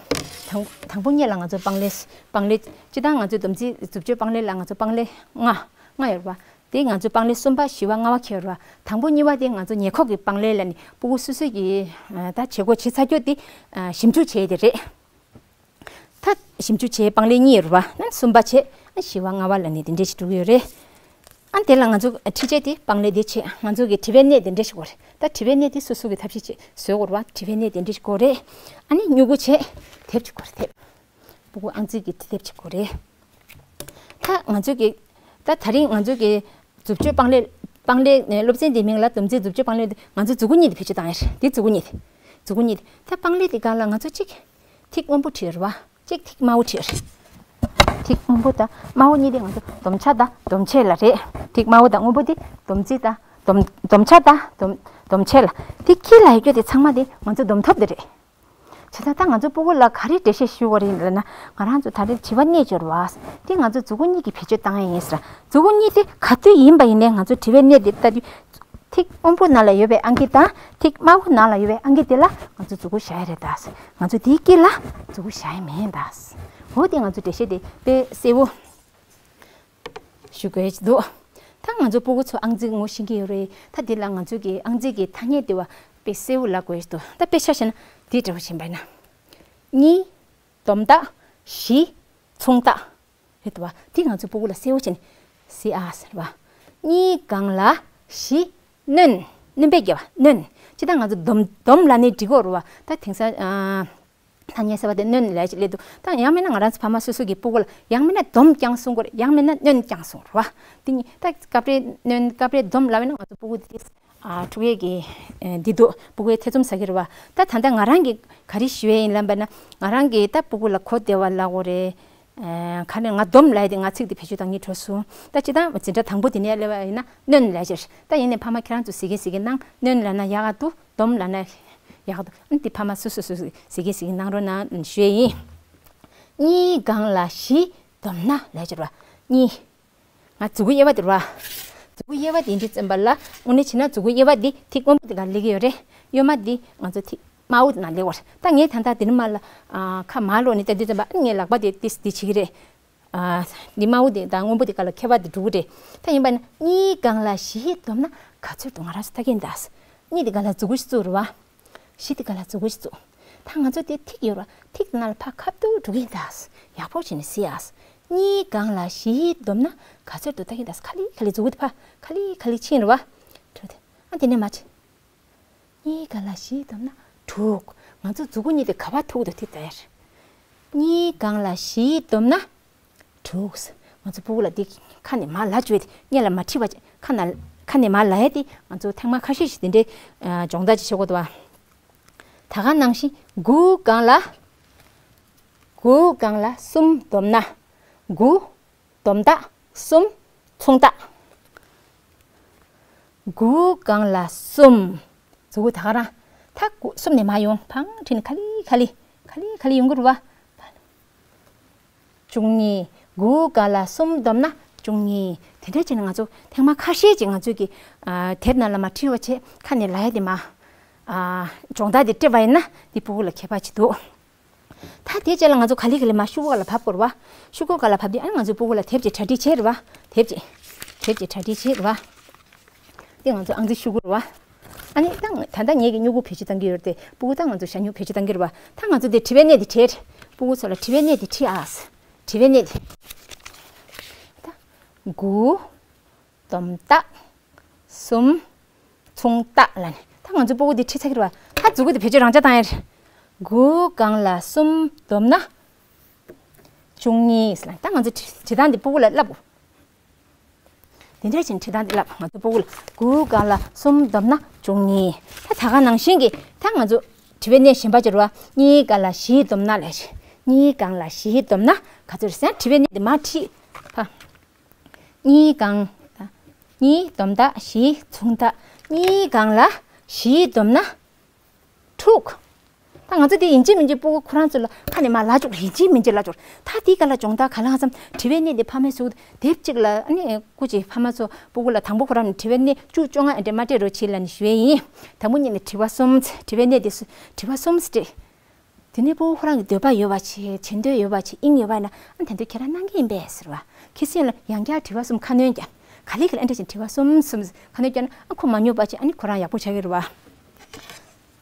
དང་དང་པོ་ཉིད་ལ་ང་ཚོ་པང་ལེབ། པང་ལེབ། སྤྱིར་བཏང་ང་ཚོའི་སྡོམ་རྩིས་མཛུབ་གཅོད་པང་ལེབ་ལ་ང་ཚོ་པང་ལེབ་ལྔ། ལྔ་ཡོད་རེད་བ། དེ་ང་ཚོ་པང་ལེབ་གསུམ་པ་བཞི་པ་ལྔ་པ་འཁྱེར་ཡོད་རེད་བ། དང་པོ་གཉིས་པ་དེ་ང་ཚོ་ཉེ་འཁོར་གྱི་པང་ལེབ་ལ་ནི་སྤུ་གུ་སོ་སོ་གི་ད་བྱེད་སྒོ་བྱེད་ཚར་རྒྱུ་དེ་ཞིབ་འཇུག་བྱས་དེ་རེད། ད་ཞིབ་འཇུག་བྱས་པང་ལེབ་གཉིས་ཡོད་རེད་བ། ན་གསུམ་པ་བྱས། ན་བཞི་པ་ལྔ་པ་ལ་ནི་དེ་འདྲས་ཞིག་འགྲོ་གི་ཡོད་རེད། ཨ་དེ་ལ་ང་ཚོ་ཁྲིད་ཆས་དེ་པང་ལེབ་དེ་བྱས། ང་ཚོ་གི་དྲི་བའི་སྣེ་དེ་འདྲས་ཞིག་དགོས་རེད། ད་དྲི་བའི་སྣེ་དེ་སོ་སོ་གི་ཐབས་ཤེས་བྱེད་བཟོ་དགོས་རེད་བ། དྲི་བའི་སྣེ་དེ་འདྲ་ཞིག་དགོས་རེད། ཨ་ནི་སྨྱུ་གུ་བྱས། དེབ་ཅིག་དགོས་རེད། དེབ། སྤུ་གུ་ཨང་རྩིས་ཀྱི་དེབ་ཅིག་དགོས་རེད། ད་ང་ཚོ་གི། ད་ད་རིང་ང་ཚོ་གི་མཛུབ་གཅོད་པང་ལེབ། པང་ལེབ་ནས་སློབ་ཚན་དེའི་མིང་ལ་སྡོམ་རྩིས་མཛུབ་གཅོད་པང་ལེབ་དེ། ང་ཚོ་མཛུ་གུ་གཉིས་དེ་བེད་སྤྱོད་བཏང་ཡ་རེད། དེ་མཛུ་གུ་གཉིས་དེ། མཛུ་གུ་གཉིས་དེ། ད་པང་ལེབ་དེ་སྒང་ལ་ང་ཚོ་གཅིག་ཐིག་སྔོན་པོ་བྲིས་རེད་བ། གཅིག་ཐིག་དམར་པོ་བྲིས་རེད། ཐིག་སྔོན་པོ་དང་དམར་པོ་གཉིས་དེ་ང་ཚོ་སྡོམ་བྱ་དང་སྡོམ་ཆས་ལ་རེད། ཐིག་དམར་པོ་དང་སྔོན་པོ་དེ་སྡོམ་རྩིས་དང་སྡོམ། སྡོམ་བྱ་དང་སྡོམ། སྡོམ་ཆས་ལ། དེ་དཀྱིལ་ལ་ཡོད་རྒྱུ་དེ་ཚང་མ་དེ་ང་ཚོ་སྡོམ་ཐབ་དེ་རེད། བྱས་ཙང་ད་ང་ཚོ་སྤུ་གུ་ལ་ག་རེ་འགྲེལ་བཤད་ཞུ་དགོས་རེད་ལབ་ན། ང་རང་ཚོ་ད་རེས་དྲི་བ་སྣེ་སྦྱོར་བ་དེ་ང་ཚོ་མཛུ་གུ་གཉིས་ཀྱི་བེད་སྤྱོད་བཏང་ཡ་ཡིན་ཟེར། མཛུ་གུ་གཉིས་དེ་ག་དུས་ཡིན་པ་ཡིན་ནའི་ང་ཚོ་དྲི་བའི་སྣེ་དེ་ལྟ་དུས། ཐིག་སྔོན་པོ་ནང་ལ་ཡོད་པའི་ཨང་ཀི་དང་ཐིག་དམར་པོ་ནང་ལ་ཡོད་པའི་ཨང་ཀི་དེ་ལ་ང་ཚོ་མཛུ་གུ་བཞག་ཡ་རེད་ད། ང་ཚོ་དེའི་དཀྱིལ་ལ་མཛུ་གུ་བཞག་ཡ་མེད་ད། འོ་དེ་ང་ཚོ་འགྲེལ་བཤད་དེ་དཔེ་གསལ་པོ་ཞུ་དགོས་འདུག་ད་ང་ཚོ་སྤུ་གུ་ཚོ་ཨང་རྩིས་ངོ་ཤེས་ཀྱི་ཡོད་རེད། ད་དེ་ལ་ང་ཚོ་གི་ཨང་རྩིས་ཀྱི་ཐ་སྙད་དེ་བ་དཔེ་གསལ་པོ་ལབ་དགོས་འདུག་ད་དཔེ་ཆ་བཞག་ན་དེ་འདྲ་བོ་བྱས་པ་ཡིན་ན། གཉིས། སྡོམ་རྟགས། བཞི། མཚུངས་རྟགས། རེད་འདུག་བ། འདི་ང་ཚོ་སྤུ་གུ་ལ་གསལ་པོ་བྱས་ནས་གཟིགས་ཨ་ཟེར་བ། གཉིས་སྒང་ལ་བཞི། སྣོན། སྣོན་པས་བརྒྱབ་པ། སྣོན། ཅི་ལྟར་ང་ཚོ་སྡོམ། སྡོམ་ལབ་ནས་འགྲིག་གི་རེད་བ། ད་དེང་སང་ཨ། ཐ་སྙད་གསར་པ་དེ་སྣོན་ལབ་ཅིག་སླེབས་འདུག་ད་ཡང་མིན་ན་ང་རང་ཚོ་ཕ་མ་སོ་སོ་གི་སྤུ་གུ་ལ་ཡང་མིན་ན་སྡོམ་རྐྱང་གསུང་གི་རེད། ཡང་མིན་ན་སྣོན་རྐྱང་གསུང་གི་རེད་བ། འདི་གཉིས་ད་སྐབས་རེ་སྣོན། སྐབས་རེ་སྡོམ་ལབ་པ་ཡིན་ན་ང་ཚོ་སྤུ་གུ་དེ། ཨ། ཕྲུ་གུའི་གི། ཨེ། འདི་འདུག་སྤུ་གུའི་ཐེ་ཚོམ་ཟ་གི་རེད་བ། ད་ད་ལྟ་ང་རང་གིས་ག་རེ་ཞུ་ཡས་ཡིན་ལབ་པ་ན། ང་རང་གིས་ད་སྤུ་གུ་ལ་གོ་བདེ་བ་ལབ་དགོས་རེད། ཨེ། ག་ནས་ང་སྡོམ་ལབ་ཡས་དེ་ང་ཚིག་དེ་བེད་སྤྱོད་བཏང་སྙིང་བྲོ་སོང་། ད་སྤྱིར་བཏང་འཛིན་གྲྭ་དང་པོ་དེ་ནས་སླེབས་པ་ཡིན་ན་སྣོན་ལབ་ཡས་ཅིག་ད་ཡིན་ནའི་ཕ་མ་ཁྱེད་རང་ཚོ་གཟིགས་གིན་གཟིགས་གིན་གནང་། སྣོན་ལབ་ན་ཡག་ག་འདུག་སྡོམ་ལབ་ན་ཡག་ག་འདུག་ཨ་ནི་དེ་ཕ་མ་སོ་སོ་སོ་སོ་གཟིགས་གིན་གཟིགས་གིན་གནང་རོགས་གནང་ཞུ་ཡས་ཡིན། གཉིས་སྒང་ལ་བཞི་སྡོམ་ན་ལབ་ཡས་ཅིག་རེད་བ། གཉིས། ང་མཛུ་གུ་གཡས་པ་དེ་རེད་བ། མཛུ་གུ་གཡས་པ་དེ་འདི་བཙེམ་པ་ལ་དངོས་གནས་བྱས་ན་མཛུ་གུ་གཡས་པ་འདི་ཐིག་སྔོན་པོ་དེ་ག་སླེབས་ཀྱི་ཡོད་རེད། གཡོན་མ་འདི་ང་ཚོ་ཐིག་དམར་པོ་དེ་ནང་སླེབས་པ་རེད། ད་ངས་ད་ལྟ་འདི་ནས་མར་ལ། ཨ། ཁ་མར་ལོག་ནས་ད་འདི་བཙེམ་པ། ཨ། ངའི་ལག་པ་དེ་ཏིས་འདི་བྱེད་ཀྱི་རེད། ཨ། འདི་དམར་པོ་དེ་དང་སྔོན་པོ་དེ་ག་ལ་ཁྱད་པར་དེ་འགྲོ་གི་རེད། ད་ཡིན་པ་ན་གཉིས་སྒང་ལ་བཞི་སྡོམ་ན་ག་ཚོད་འདུག་ང་རང་ཚོ་ལྟ་གི་ཡིན་ད། གཉིས་དེ་ག་ལ་མཛུ་གུ་ཞིག་བཙུགས་རེད་བ། བཞི་དེ་ག་ལ་མཛུ་གུ་ཞིག་བཙུགས། ད་ང་ཚོ་དེ་ཐིག་ཡོད་རེད་བ། ཐིག་ནང་ལ་ཕར་ཁ་ཐུག་འགྲོ་གི་ཡིན་ད། ཡག་པོ་བྱས་ནས་གཟིགས་ཨ། གཉིས་སྒང་ལ་བཞི་སྡོམ་ན་ག་ཚོད་འདུག་ལྟ་གི་ཡིན་ད། ག་ལེ་ག་ལེ་མཛུ་གུ་དེ་ཕར་ག་ལེ་ག་ལེ་ཕྱིན་རེད་བ། ཨ། དེ་ནས་མར་བྱས། གཉིས་སྒང་ལ་བཞི་སྡོམ་ན་དྲུག་ང་ཚོ་མཛུ་གུ་གཉིས་དེ་ག་པར་ཐུག་འདུག་དེ་ལྟ་ཡ་རེད། གཉིས་སྒང་ལ་བཞི་སྡོམ་ན་དྲུག་ང་ཚོ་སྤུ་གུ་ལ་འདི་ཁ་ནས་མར་ལབ་བཅུག་ཡས་དེ། སྔོན་ལ་མ་བྲིས་པ་ཅིག་ཁ་ན། ཁ་ནས་མར་ལབ་ཡས་དེ་ང་ཚོ་ཐེངས་མ་ཁ་ཤས་ཤིག་དེ་འདྲའི། ཨ། སྦྱོང་བརྡར་ཅིག་བྱེད་དགོས་འདུག་བ། ད་ག་ནང་བཞིན་དགུ་སྒང་ལ། དགུ་སྒང་ལ་གསུམ་སྡོམ་ན། དགུ། སྡོམ་རྟགས། གསུམ། མཚུངས་རྟགས། དགུ་སྒང་ལ་གསུམ། མཛུ་གུ་ད་ག་རང་། ད་དགུ་གསུམ་ནས་མར་ཡོང་། ཕར་བྲིས་ནས་ག་ལེ་ག་ལེ་ག་ལེ་ག་ལེ་ཡོང་གི་རེད་བ། བཅུ་གཉིས། དགུ་སྒང་ལ་གསུམ་སྡོམ་ན་བཅུ་གཉིས། དེ་འདྲ་བྱས་ནས་ང་ཚོ་ཐེངས་མ་ཁ་ཤས་ཅིག་ང་ཚོས་ཀྱི། ཨ། དེབ་ནང་ལ་མར་བྲིས་པ་བྱས། ཁ་ནས་ལབ་ཡས་དེ་མར། ཨ། སྦྱོང་བརྡར་དེ་སྤྲད་པ་ཡིན་ན་འདི་སྤུ་གུ་ལ་ཁྱད་པར་ཅིག་འདུག་ད་དེ་རྗེས་ལ་ང་ཚོ་ག་ལེ་ག་ལེ་མར་ཤོག་གུ་སྒང་ལ་བབས་དགོས་རེད་བ། ཤོག་གུ་སྒང་ལ་བབས་དུས་ཨ་ནི་ང་ཚོའི་སྤུ་གུ་ལ་དེབ་ཅིག་གྲ་སྒྲིག་བྱས་རེད་བ། དེབ་ཅིག་དེབ་ཅིག་གྲ་སྒྲིག་བྱས་རེད་བ། དེ་ང་ཚོ་ཨང་རྩིས་ཤོག་གུ་རེད་བ། ཨ་ནི་ད་ད་ལྟ་ངས་ཀྱི་སྨྱུ་གུ་བེད་སྤྱོད་བཏང་གི་ཡོད་རེད་དེ། སྤུ་གུ་ད་ང་ཚོ་ཞ་སྨྱུག་བེད་སྤྱོད་བཏང་གི་རེད་བ། ད་ང་ཚོ་དེ་དྲི་བའི་སྣེ་དེ་བྲིས། སྤུ་གུ་ཚོ་ལ་དྲི་བའི་སྣེ་དེ་བྲིས་ཨ། དྲི་བའི་སྣེ་དེ། ད་དགུ། སྡོམ་རྟགས། གསུམ། མཚུངས་རྟགས་ལབ་ནས། ད་ང་ཚོ་སྤུ་གུ་འདི་བྲིས་ཚར་གྱི་རེད་བ། ད་མཛུ་གུ་འདི་བེད་སྤྱོད་རང་འཇགས་བཏང་ཡ་རེད། དགུ་སྒང་ལ་གསུམ་སྡོམ་ན་བཅུ་གཉིས་ལབ། ད་ང་ཚོ་བྲིས། བྲིས་སྟངས་འདི་སྤུ་གུ་ལ་བསླབ་དགོས། འདི་འདྲ་བྱས་ནས་བྲིས་སྟངས་འདི་བསླབ། ང་ཚོ་སྤུ་གུ་ལ་དགུ་སྒང་ལ་གསུམ་སྡོམ་ན་བཅུ་གཉིས། ད་ད་ག་ནང་བཞིན་གྱི་ད་ང་ཚོ་དྲི་བའི་སྣེ་གཞན་པ་ཅིག་རེད་བ། གཉིས་སྒང་ལ་བཞི་སྡོམ་ན་ལབ་བྱས། གཉིས་སྒང་ལ་བཞི་སྡོམ་ན་ག་ཚོད་རེད་ཟེར་ན། དྲི་བའི་སྣེ་འདི་མར་བྲིས། ཕ། གཉིས་སྒང་། གཉིས། སྡོམ་རྟགས། བཞི། མཚུངས་རྟགས། གཉིས་སྒང་ལ་བཞི་སྡོམ་ན་དྲུག་ད་ང་ཚོ་དེ་ཡིན་གཅིག་མིན་གཅིག་སྤུ་གུ་ཁོ་རང་ཚོ་ལ་ཁ་ནས་མར་ལབ་བཅུག་ཡིན་གཅིག་མིན་གཅིག་ལབ་བཅུག་ད་དེའི་སྒང་ལ་སྦྱོང་བརྡར་ག་ལ་ང་ཚོ་དྲི་བའི་སྣེ་དེ་ཕ་མས་སུ་དེབ་གཅིག་ལ་ཨ་ནི་སྐུ་མཁྱེན་ཕ་མ་ཚོ་སྤུ་གུ་ལ་དང་པོ་ཁོ་རང་ནས་དྲི་བའི་སྣེ་བཅུ་བཅོ་ལྔ་ཨེ་འདྲ་མ་སྤྲད་རོགས་བྱེད་ལབ་ནས་ཞུ་ཡས་ཡིན། དང་པོ་ཉིད་ནས་དྲི་བ་གསུམ། དྲི་བའི་སྣེ་དེ་སུ། དྲི་བ་གསུམ་སྤྲད། དེ་ནས་སྤུ་གུ་ཁོ་རང་གི་འདོད་པ་ཡོད་པ་བྱེད། བྱེད་འདོད་ཡོད་པ་བྱེད། དབྱིངས་ཡོད་པ་ཡིན་ན་ཨ་ནི་དེ་ཚོ་ཁྱེད་རང་གནང་གི་ཡིན་པས་ཟེར་བ། ཁྱེད་སེམས་ལ་ཡང་བསྐྱར་དྲི་བ་གསུམ་ཁ་སྣོན་རྒྱག་ག་ལེ་ག་ལེ་ཨ་འདྲ་བྱས་དྲི་བ་གསུམ་གསུམ་ཁ་སྣོན་རྒྱག་ན་ཨ་ཁོ་མ་སྨྱོ་བ་བྱེད། ཨ་ནི་ཁོ་རང་ཡག་པོ་ཆགས་ཀྱི་རེད་བ།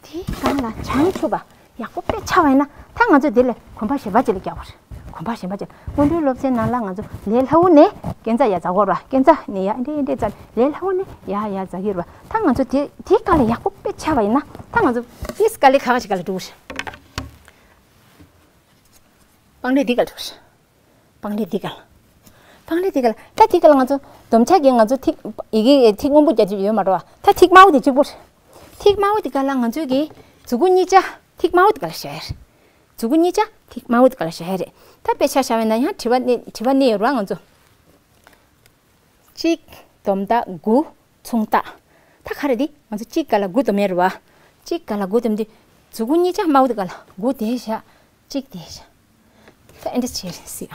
དེའི་སྒང་ལ་བྱང་ཆུབ་པ་ཡག་པོ་དཔེ་ཆགས་པ་ཡིན་ན་ད་ང་ཚོ་དེ་ལ་གོམ་པ་གཞན་པ་ཅིག་ལ་རྒྱག་དགོས་རེད། གོམ་པ་གཞན་པ་ཅན། སྔོན་འགྲོའི་སློབ་ཚན་ནང་ལ་ང་ཚོ་ལས་སླ་བོ་ནས་སྐས་འཛེག་ཡར་འཛེག་དགོས་རེད་བ། སྐས་འཛེག་ནས་ཡར་འདྲེ་འདྲེ་འཛེག་ལས་སླ་བོ་ནས་ཡར་ཡར་འཛེག་གི་རེད་བ། ད་ང་ཚོ་དེ་དེའི་སྒང་ལ་ཡག་པོ་དཔེ་ཆ་བ་ཡིན་ན་ད་ང་ཚོ་ཏིས་དཀའ་ལས་ཁག་ཅིག་སྒང་ལ་འགྲོ་གི་རེད། སྤང་ལེབ་འདི་སྒང་ལ་འགྲོ་གི་རེད། སྤང་ལེབ་འདི་སྒང་ལ། སྤང་ལེབ་འདི་སྒང་ལ། ད་འདི་སྒང་ལ་ང་ཚོ་འདོམ་ཆགས་ཀྱི་ང་ཚོ་ཐིག་ཡི་གེ་ཐིག་སྔོན་པོ་རྒྱག་རྒྱུ་ཡོད་མ་རེད་བ། ད་ཐིག་དམར་པོ་དེ་གཅིག་པོ་རེད། ཐིག་དམར་པོ་དེ་སྒང་ལ་ང་ཚོས་ཀྱི་མཛུབ་གུ་གཉིས་ཆ་ཐིག་དམར་པོ་དེ་སྒང་ལ་བཞག་ཡ་རེད། མཛུབ་གུ་གཉིས་ཆ་ཐིག་དམར་པོ་དེ་སྒང་ལ་བཞག་ཡ་རེད། ད་དཔེ་ཆ་བཞག་པ་ཡིན་ན་ཡང་དྲི་བ་གནས་དྲི་བ་གནས་ཡོད་རེད་བ། ང་ཚོ་གཅིག་འདོམ་རྟགས། དགུ་མཚུངས་རྟགས། ད་ག་རེ་འདི་ང་ཚོ་གཅིག་སྒང་ལ་དགུ་འདོམ་ཡ་རེད་བ། གཅིག་སྒང་ལ་དགུ་འདོམ་དུས་མཛུབ་གུ་གཉིས་ཆ་དམར་པོ་དེ་སྒང་ལ་དགུ་དེ་བཞག་གཅིག་དེ་བཞག་ད་ཨེ་འདྲ་བྱས་རེད་ཟེར།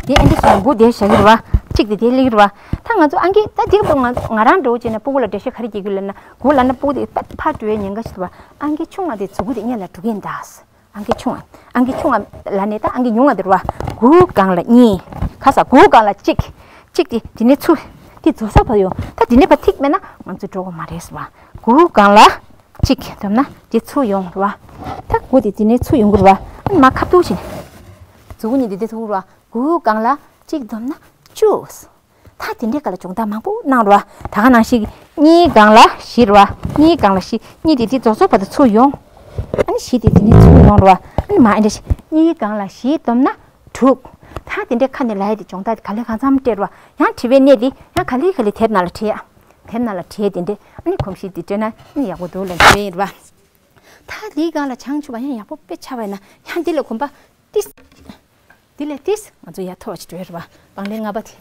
དེ་ཨེ་འདྲ་བྱས་དགུ་དེ་བཞག་གི་རེད་བ། གཅིག་དེ་དེ་སླེབས་ཀྱི་རེད་བ། ད་ང་ཚོ་ཨང་ཀི་ད་འདི་ང་ང་རང་འདྲ་བོ་བྱས་ན་སྤུ་གུ་ལ་འགྲེལ་བཤད་ག་རེ་རྒྱག་གི་ལབ་ན། དགུ་ལབ་ན་སྤུ་གུ་དེ་ཕར་ཕར་འགྲོ་བའི་ཉེན་ཁ་ཞིག་འདུག་བ། ཨང་ཀི་ཆུང་བ་དེ་མཛུབ་གུ་དེ་སྔོན་ལ་འགྲོ་གི་ཡིན་ད། ཨང་ཀི་ཆུང་བ། ཨང་ཀི་ཆུང་བ་ལབ་ནས་ད་ཨང་ཀི་ཉུང་བ་དེ་རེད་བ། དགུ་སྒང་ལ་གཉིས། ག་ས་དགུ་སྒང་ལ་གཅིག་གཅིག་དེ་དེ་ནས་ཚུར། དེ་རྫོགས་ས་བར་ཡོང་། ད་དེ་ནས་ཕར་ཐིག་མེད་ན་ང་ཚོ་འགྲོ་གི་མ་རེད་ཟེར་བ། དགུ་སྒང་ལ་གཅིག་འདོམ་ན་དེ་ཚུར་ཡོང་རེད་བ། ད་དགུ་དེ་དེ་ནས་ཚུར་ཡོང་གི་རེད་བ། ཨ་ནི་མར་ཁ་ཐུག་བྱས། མཛུབ་གུ་གཉིས་དེ་དེ་ཐུག་རེད་བ། དགུ་སྒང་ལ་གཅིག་འདོམ་ན་བཅུ། ད་དེ་འདྲའི་སྒང་ལ་སྦྱོང་བརྡར་མང་པོ་གནང་རེད་བ། ད་ག་ནང་བཞིན་གཉིས་སྒང་ལ་བཞི་རེད་བ། གཉིས་སྒང་ལ་བཞི། གཉིས་དེ་དེ་རྫོགས་རྫོགས་བར་དུ་ཚུར་ཡོང་། ཨ་ནི་བཞི་དེ་དེ་ནས་ཚུར་ཡོང་རེད་བ། ཨ་ནི་མར་ཨེ་འདྲ་བྱས། གཉིས་སྒང་ལ་བཞི་འདོམ་ན་དྲུག་ད་དེ་འདྲའི་ཁ་ནས་ལབ་ཡ་དེ་སྦྱོང་བརྡར་དེ་ག་ལེ་གང་འཚམ་སྤྲད་རེད་བ། ཡང་དྲི་བའི་གནས་དེ་ཡང་ག་ལེ་ག་ལེ་དེབ་ནང་ལ་བྲིས་ཡ། དེབ་ནང་ལ་བྲིས་དེ་འདྲའི་ཨ་ནི་གོམས་གཤིས་དེ་སྤྲད་ན་ཨ་ནི་ཡག་པོ་འདུག་ལབ་ཞུ་ཡ་ཡིན་རེད་བ། ད་དེའི་སྒང་ལ་བྱང་ཆུབ་པ་ཡང་ཡག་པོ་དཔེ་ཆ་བ་ཡིན་ན་ཡང་འདི་ལ་གོམ་པ་ཏིས། དེ་ལས་ཏིས་ང་ཚོ་ཡར་མཐོ་བ་ཅིག་འགྲོ་ཡ་རེད་བ། སྤང་ལེབ་ལྔ་པ་དེ།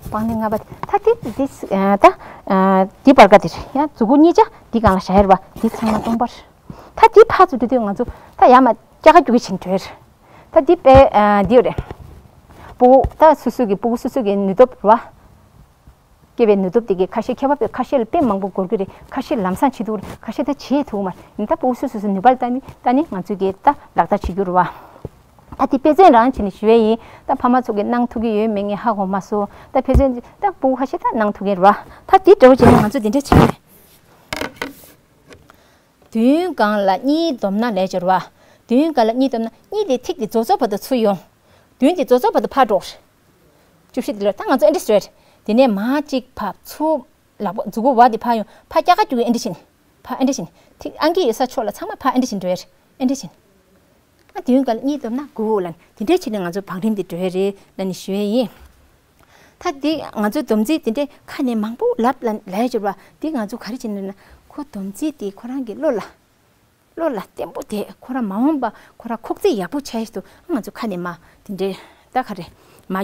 སྤང་ལེབ་ལྔ་པ་དེ། ད་དེ་དེ་ཨ་ད་ཨ་དེ་བར་ཀ་དེ་རེད། ཡང་མཛུབ་གུ་གཉིས་ཆ་དེ་སྒང་ལ་བཞག་ཡ་རེད་བ། དེ་ཚང་མ་སྟོང་པ་རེད། ད་དེ་ཕར་ཚུར་འགྲོ་དུས་ང་ཚོ་ད་ཡར་མར་སྐྱ་ཀ་རྒྱུག་གི་བྱས་འགྲོ་ཡ་རེད། ད་དེ་དཔེ་ཨ་དེ་རེད། སྤུ་གུ་ད་སོ་སོ་གི་སྤུ་གུ་སོ་སོ་གི་ནུས་སྟོབས་རེད་བ། སྐྱེ་བའི་ནུས་སྟོབས་དེ་གའི་ཁ་ཤས་ཁྱད་པར་དཔེ་ཁ་ཤས་ལ་དཔེ་མང་པོ་འགོར་གྱི་རེད། ཁ་ཤས་ལམ་སང་བྱེད་ཐུབ་རེད། ཁ་ཤས་ད་བྱེད་ཐུབ་མ་རེད། ད་སྤུ་གུ་སོ་སོ་སོ་ནུས་པ་ལ་ལྟ་ནི་ལྟ་ནི་ང་ཚོས་གི་ད་ལག་བསྟར་བྱེད་རྒྱུ་རེད་བ། ད་དེ་དཔེ་མཚོན་རང་བྱས་ནས་ཞུ་ཡས་ཡིན། ད་ཕ་མ་ཚོ་གི་གནང་ཐུབ་ཀྱི་ཡོད་མེད་ངས་ཧ་གོ་མ་སོང་། ད་དཔེ་མཚོན་ད་སྤུ་གུ་ཁ་ཤས་ད་གནང་ཐུབ་ཀྱི་རེད་བ། ད་དེ་འདྲ་བོ་བྱས་ནས་ང་ཚོ་དེ་འདྲ་བྱེད་ཀྱི་རེད། བདུན་སྒང་ལ་གཉིས་བསྡོམས་ན་ལབ་ཀྱི་རེད་བ། བདུན་སྒང་ལ་གཉིས་བསྡོམས་ན་གཉིས་དེ་ཐིག་དེ་རྫོགས་རྫོགས་བར་དུ་ཚུར་ཡོང་། བདུན་དེ་རྫོགས་རྫོགས་བར་དུ་ཕར་འགྲོ། བཅུ་བཞི་དེ་ལ་ད་ང་ཚོ་ཨེ་འདྲ་བཟོས་རེད། དེ་ནས་མར་གཅིག་ཕབ། ཚུར་ལག་པ་མཛུབ་གུ་བ་དེ་ཕར་ཡོང་། ཕར་སྐྱ་ཀ་རྒྱུག་གི་ཨེ་འདྲ་བྱས་ནས། ཕར་ཨེ་འདྲ་བྱས་ནས། ཐིག་ཨང་ཀི་ཡོད་ས་ཕྱོགས་ལ་ཚང་མ་ཕར་ཨེ་འདྲ་བྱས་ནས་འགྲོ་ཡ་རེད། ཨེ་འདྲ་བྱས་ནས། ཨ་དེ་ཡོང་ག་ལ་གཉིས་བསྡོམས་ན་དགུ་ལབ་ནས་དེ་འདྲའི་བྱས་ནས་ང་ཚོ་བང་རིམ་འདི་འགྲོ་ཡ་རེད་ལབ་ནས་ཞུ་ཡ་ཡིན། ད་འདི་ང་ཚོའི་སྡོམ་རྩིས་དེ་འདྲའི་ཁ་ནས་མང་པོ་ལབ་ལབ་ལབ་ཡ་འབྱོར་བ་འདི་ང་ཚོ་ག་རེ་བྱས་ནས་ན། ཁོ་སྡོམ་རྩིས་དེ་ཁོ་རང་གི་བློ་ལ་བློ་ལ་བརྟན་པོ་བསྡད། ཁོ་རང་མ་འོངས་པ་ཁོ་རང་ཁོག་རྩིས་ཡག་པོ་བྱས་ཤིག་ཏུ་ང་ཚོ་ཁ་ནས་མ་དེ་འདྲའི་ད་ག་རེ་མ་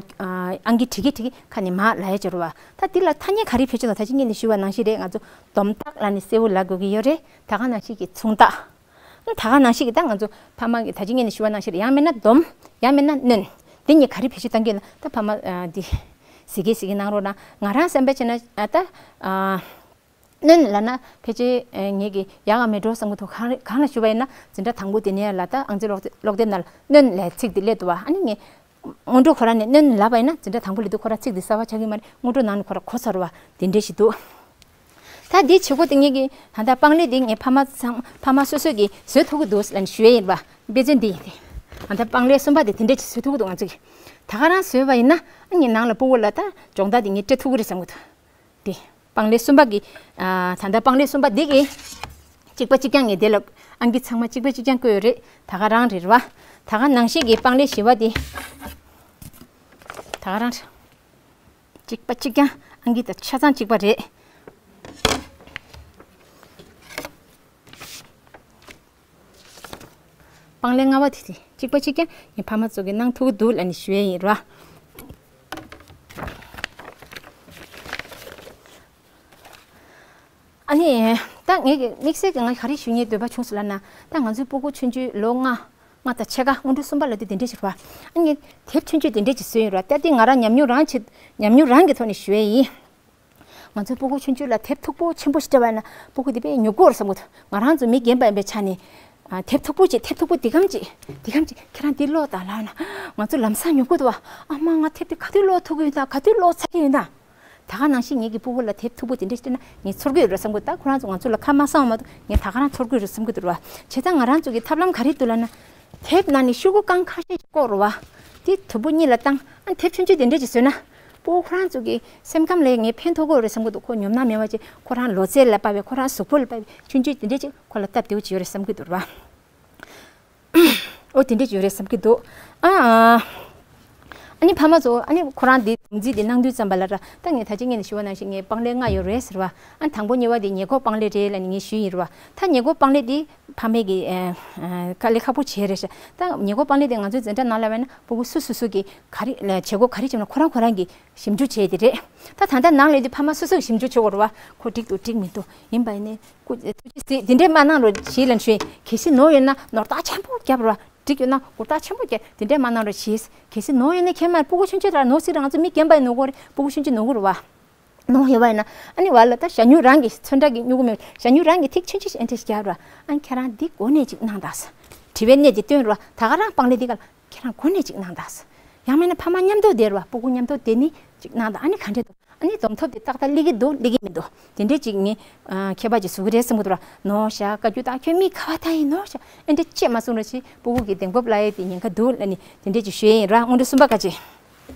ཨང་ཀི་བྲིས་ཀྱི་བྲིས་ཀྱི་ཁ་ནས་མ་ལབ་ཡ་འབྱོར་བ། ད་འདི་ལ་ཐ་སྙད་ག་རེ་བེད་སྤྱོད་དང་ད་ཅི་ངས་ནས་ཞུས་པ་ནང་བཞིན་རེད། ང་ཚོ་སྡོམ་རྟགས་ལབ་ནས་གསལ་བོ་ལབ་དགོས་ཀྱི་ཡོད་རེད། ད་ག་ནང་བཞིན་གྱི་མཚུངས་རྟགས། ད་ག་ནང་བཞིན་གྱི་ད་ང་ཚོ་ཕ་མ་གི་ད་ཅི་ངས་ནས་ཞུ་བ་ནང་བཞིན་ཡང་མིན་ན་སྡོམ། ཡང་མིན་ན་སྣོན། འདི་གཉིས་ག་རེ་བེད་སྤྱོད་གཏང་གི་ན་ད་ཕ་མ་ཨ་འདི་གཟིགས་གི་གཟིགས་གི་གནང་རོགས་གནང་། ང་རང་བསམ་པ་བྱས་ན་ཨ་ད་ཨ་སྣོན་ལབ་ན་ཕལ་ཆེར་ཨ་ངེད་ཀྱི་ཡག་ག་མེད་འགྲོ་བསམ་གི་འདུག་གང་གང་ལ་ཞུ་བ་ཡིན་ན་འཛིན་གྲྭ་དང་པོ་དེ་ནས་ལ་ད་ཨང་རྩིས་ཀློག་དེབ་ཀློག་དེབ་ནང་ལ་སྣོན་ལབ་ཚིག་དེ་སླེབས་འདུག་བ། ཨ་ནི་ངས། སྔོན་འགྲོ་ཁོ་རང་ནས་སྣོན་ལབ་པ་ཡིན་ན་འཛིན་གྲྭ་དང་པོ་སླེབས་དུས་ཁོ་རང་ཚིག་འདི་གསར་པ་ཆགས་ཀྱི་མ་རེད། སྔོན་འགྲོ་ནང་ནས་ཁོ་རང་གོ་ཚར་བ་དེ་འདྲ་ཞིག་འདུག་ད་འདི་བྱེད་སྒོ་དེ་ངེད་ཀྱི་ད་ལྟ་སྤང་ལེབ་འདི་ངས་ཕ་མ་ཚང་ཕ་མ་སོ་སོས་ཀྱིས་བཟོ་ཐུབ་ཀྱི་འདུག་ལབ་ནས་ཞུ་ཡས་ཡིན་པ། དཔེ་མཚོན་འདི་ཡིན་ཏེ། ད་ལྟ་སྤང་ལེབ་གསུམ་པ་དེ་དེ་འདྲ་ཅིག་བཟོ་ཐུབ་ཀྱི་འདུག་ང་ཚོ་གིས་ད་ག་རང་བཟོས་པ་ཡིན་ན་ཨ་ངའི་ནང་ལ་སྤུ་གུ་ལ་ད་སྦྱོང་བརྡར་དེ་ངས་སྤྲད་ཐུབ་ཀྱི་རེད་བསམ་གྱི་འདུག་དེ། སྤང་ལེབ་གསུམ་པ་གི་ཨ་ད་ལྟ་སྤང་ལེབ་གསུམ་པ་འདི་གི་གཅིག་པ་གཅིག་རྐྱང་ངས་དེ་ལ་ཨང་ཀི་ཚང་མ་གཅིག་པ་གཅིག་རྐྱང་བཀོད་ཡོད་རེད། ད་ག་རང་རེད་བ། ད་ག་ནང་བཞིན་གྱི་སྤང་ལེབ་བཞི་པ་འདི་ད་ག་རང་རེད། གཅིག་པ་གཅིག་རྐྱང་ཨང་ཀི་དང་ཆ་ཚང་གཅིག་པ་རེད། སྤང་ལེབ་ལྔ་པ་དེ་དེ་གཅིག་པ་གཅིག་རྐྱང་ངའི་ཕ་མ་ཚོ་གིས་གནང་ཐུབ་ཀྱི་འདུག་ལབ་ནས་ཞུ་ཡས་ཡིན་ར། ཨ་ནི། ད་ངས་དམིགས་བསལ་གྱི་ང་ག་རེ་ཞུ་སྙིང་འདོད་པ་བྱུང་སོང་ལབ་ན། ད་ང་ཚོའི་སྤུ་གུ་ཆུང་ཆུང་ལོ་ལྔ། ལྔ་དང་ཕྱེད་ཀ་སྔོན་འགྲོ་གསུམ་པ་ལ་དུས་དེ་འདྲས་ཞིག་རེད་བ། ཨ་ནི། དེབ་ཆུང་ཆུང་དེ་འདྲས་ཅིག་བཟོས་ཡོད་ར། ད་དེ་ང་རང་ཉམས་མྱོང་རང་ཆེད། ཉམས་མྱོང་རང་གི་ཐོག་ནས་ཞུ་ཡས་ཡིན། ང་ཚོའི་སྤུ་གུ་ཆུང་ཆུང་ལ་དེབ་མཐུག་པོ་ཆེན་པོ་ཞིག་སྤྲད་པ་ཡིན་ན་སྤུ་གུ་དེ་དཔེ་མྱུར་དགོས་རེད་བསམ་གི་འདུག་ང་རང་ཚོ་མི་རྒན་པ་ཡིན་པའི་ཆ་ནས། ཨ། དེབ་མཐུག་པོ་ཅིག་དེབ་མཐུག་པོ་འདི་གམ་ཅིག་འདི་གམ་ཅིག་ཁྱེད་རང་འདི་ཀློག་དང་ལབ་ན་ང་ཚོ་ལམ་སང་མྱུར་དགོས་འདུག་བ། ཨ་མ་ང་དེབ་འདི་ག་དུས་ཀློག་ཐུབ་ཀྱི་ཡོད་ན་ག་དུས་ཀློག་ཚར་གྱི་ཡོད་ན། ད་ག་ནང་བཞིན་ངེད་ཀྱི་སྤུ་གུ་ལ་དེབ་མཐུག་པོ་དེ་འདྲ་ཞིག་སྤྲད་ན་ངས་ཚོར་གྱི་ཡོད་རེད་བསམ་གྱི་འདུག་ད་ཁོ་རང་ཚོ་ང་ཚོ་ལ་ཁ་མ་གསང་བ་མ་གཏོགས་ངས་ད་ག་རང་ཚོར་གྱི་ཡོད་རེད་བསམ་གྱི་འདུག་ར། བྱས་ཙང་ང་རང་ཚོ་གི་ཐབས་ལམ་ག་རེ་འདུག་ལབ་ན། དེབ་ནང་ནས་ཤོག་གུ་རྐང་ཁ་ཤས་ཤིག་བཀོག་རོ་བ། དེ་དུམ་བུ་གཉིས་ལ་བཏང་། ཨ་དེབ་ཆུང་ཆུང་དེ་འདྲས་ཅིག་བཟོས་ན། སྤུ་གུ་ཁོ་རང་ཚོ་གི་སེམས་ཁམས་ལ་ངས་ཕན་ཐོགས་ཀྱི་ཡོད་རེད་བསམ་གྱི་འདུག་ཁོ་ཉོབ་སྣང་མེད་པ་ཅིག་ཁོ་རང་ལོ་ཚད་ལ་དཔག་པའི་ཁོ་རང་གཟུགས་པོ་ལ་དཔག་པའི་ཆུང་ཆུང་དེ་འདྲས་ཅིག་ཁོ་ལ་སྟབས་བདེ་པོ་ཅིག་ཡོད་རེད་བསམ་གྱི་འདུག་ར། ཨོ་དེ་འདྲས་ཅིག་ཡོད་རེད་བསམ་གྱི་འདུག་ཨ་ཨ་ཨ་ནི་ཕ་མ་ཚོ་ཨ་ནི་ཁོ་རང་འདི་སྡོམ་རྩིས་འདི་གནང་དུས་ཙམ་པ་ལ་ར། ད་ངས་ད་ཅི་ངས་ནས་ཞུ་བ་ནང་བཞིན་ངས་པང་ལེབ་ལྔ་ཡོད་རེད་ཟེར་བ། ཨ་ནི་དང་པོ་གཉིས་པ་འདི་ཉེན་འགོག་པང་ལེབ་རེད་ལབ་ནས་ངས་ཞུས་ཡིན་ར་བ། ད་ཉེན་འགོག་པང་ལེབ་འདི་ཕ་མས་ཀྱི་ཨ་ཨ་དཀའ་ལས་ཁག་པོ་བྱས་རེད་ཤག་ད་ཉེན་འགོག་པང་ལེབ་འདི་ང་ཚོའི་འཛིན་གྲྭ་ནང་ལ་བས་ན་སྤུ་གུ་སུ་སུ་སུ་གི་ག་རེ་ལ་བྱེད་སྒོ་ག་རེ་བྱེད་ན་ཁོ་རང་ཁོ་རང་གི་ཞིབ་འཇུག་བྱས་དེ་རེད། ད་ད་ལྟ་ནང་ལས་དུས་ཕ་མ་སོ་སོ་གི་ཞིབ་འཇུག་བྱེད་དགོས་རེད་བ། ཁོ་འགྲིག་འདུག་འགྲིག་མི་འདུག་ཡིན་པ་ཡིན་ནའི་སྐུ་ཐུགས་རྗེ་གཟིགས། དེ་འདྲས་མ་གནང་རོགས་བྱེད་ལབ་ཞུ་ཡིན། གལ་སྲིད་ནོར་ཡོད་ན་ནོར་རྟགས་ཆེན་པོ་རྒྱབ་རོགས། འགྲིག་ཡོད་ན་གུར་རྟགས་ཆེན་པོ་རྒྱབ། དེ་འདྲས་མ་གནང་རོགས་བྱེད། གལ་སྲིད་ནོར་ཡོད་ན་ཁྱེད་མར་སྤུ་གུ་ཆུང་ཆུང་དེ་ལ་ནོར་སྲིད་ར། ང་ཚོ་མི་རྒན་པ་ཡིན་ནོར་གོ་རེད། སྤུ་གུ་ཆུང་ཆུང་ནོར་གོ་རེད་བ། ནོར་ཡོད་པ་ཡིན་ན་ཨ་ནི་བ་ལ་ད་ཞ་སྨྱུག་རང་གི་ཚོན་ཁྲ་གི་སྨྱུ་གུ་མེད་ཞ་སྨྱུག་རང་གི་ཐིག་ཆུང་ཆུང་ཞིག་ཨེ་འདྲས་ཞིག་རྒྱག་ར། ཨ་ནི་ཁྱེད་རང་འདི་གོ་གནས་ཅིག་གནང་དང་ཟེར། དྲི་བའི་གནས་དེ་བཏོན་ར། ད་ག་རང་པང་ལེབ་འདི་ག་ལ་ཁྱེད་རང་གོ་གནས་ཅིག་གནང་དང་ཟེར། ཡང་མིན་ན་ཕ་མ་མཉམ་དུ་བསྡད་ར་བ། སྤུ་གུ་མཉམ་དུ་བསྡད་ནི་ཅིག་གནང་དང་། ཨ་ནི་ག་འདྲས་འདུག་ཨ་ནི་སྡོམ་ཐོབ་དེ་ཏག་ཏག་སླེབས་ཀྱི་འདུག་སླེབས་ཀྱི་མི་འདུག་དེ་འདྲས་ཅིག་ངས་ཨ་ཁྱད་པར་ཅིག་བཟོ་གི་རེད་བསམ་གྱི་འདུག་ར། ནོར་ཤག་བཀའ་བཀྱོན་དང་ཁྱོད་མི་ཁ་བ་ད་ཡིན་ནོར་ཤག་ཨེ་འདྲས་ཅིག་མ་གསུང་རོགས་བྱེད། སྤུ་གུ་གི་གདེང་སྤོབས་བརླག་ཡས་དེ་ཉེན་ཁ་འདུག་ལབ་ནི་དེ་འདྲས་ཅིག་ཞུ་ཡས་ཡིན་ར། སྔོན་འགྲོ་གསུམ་པ་ག་ཅི།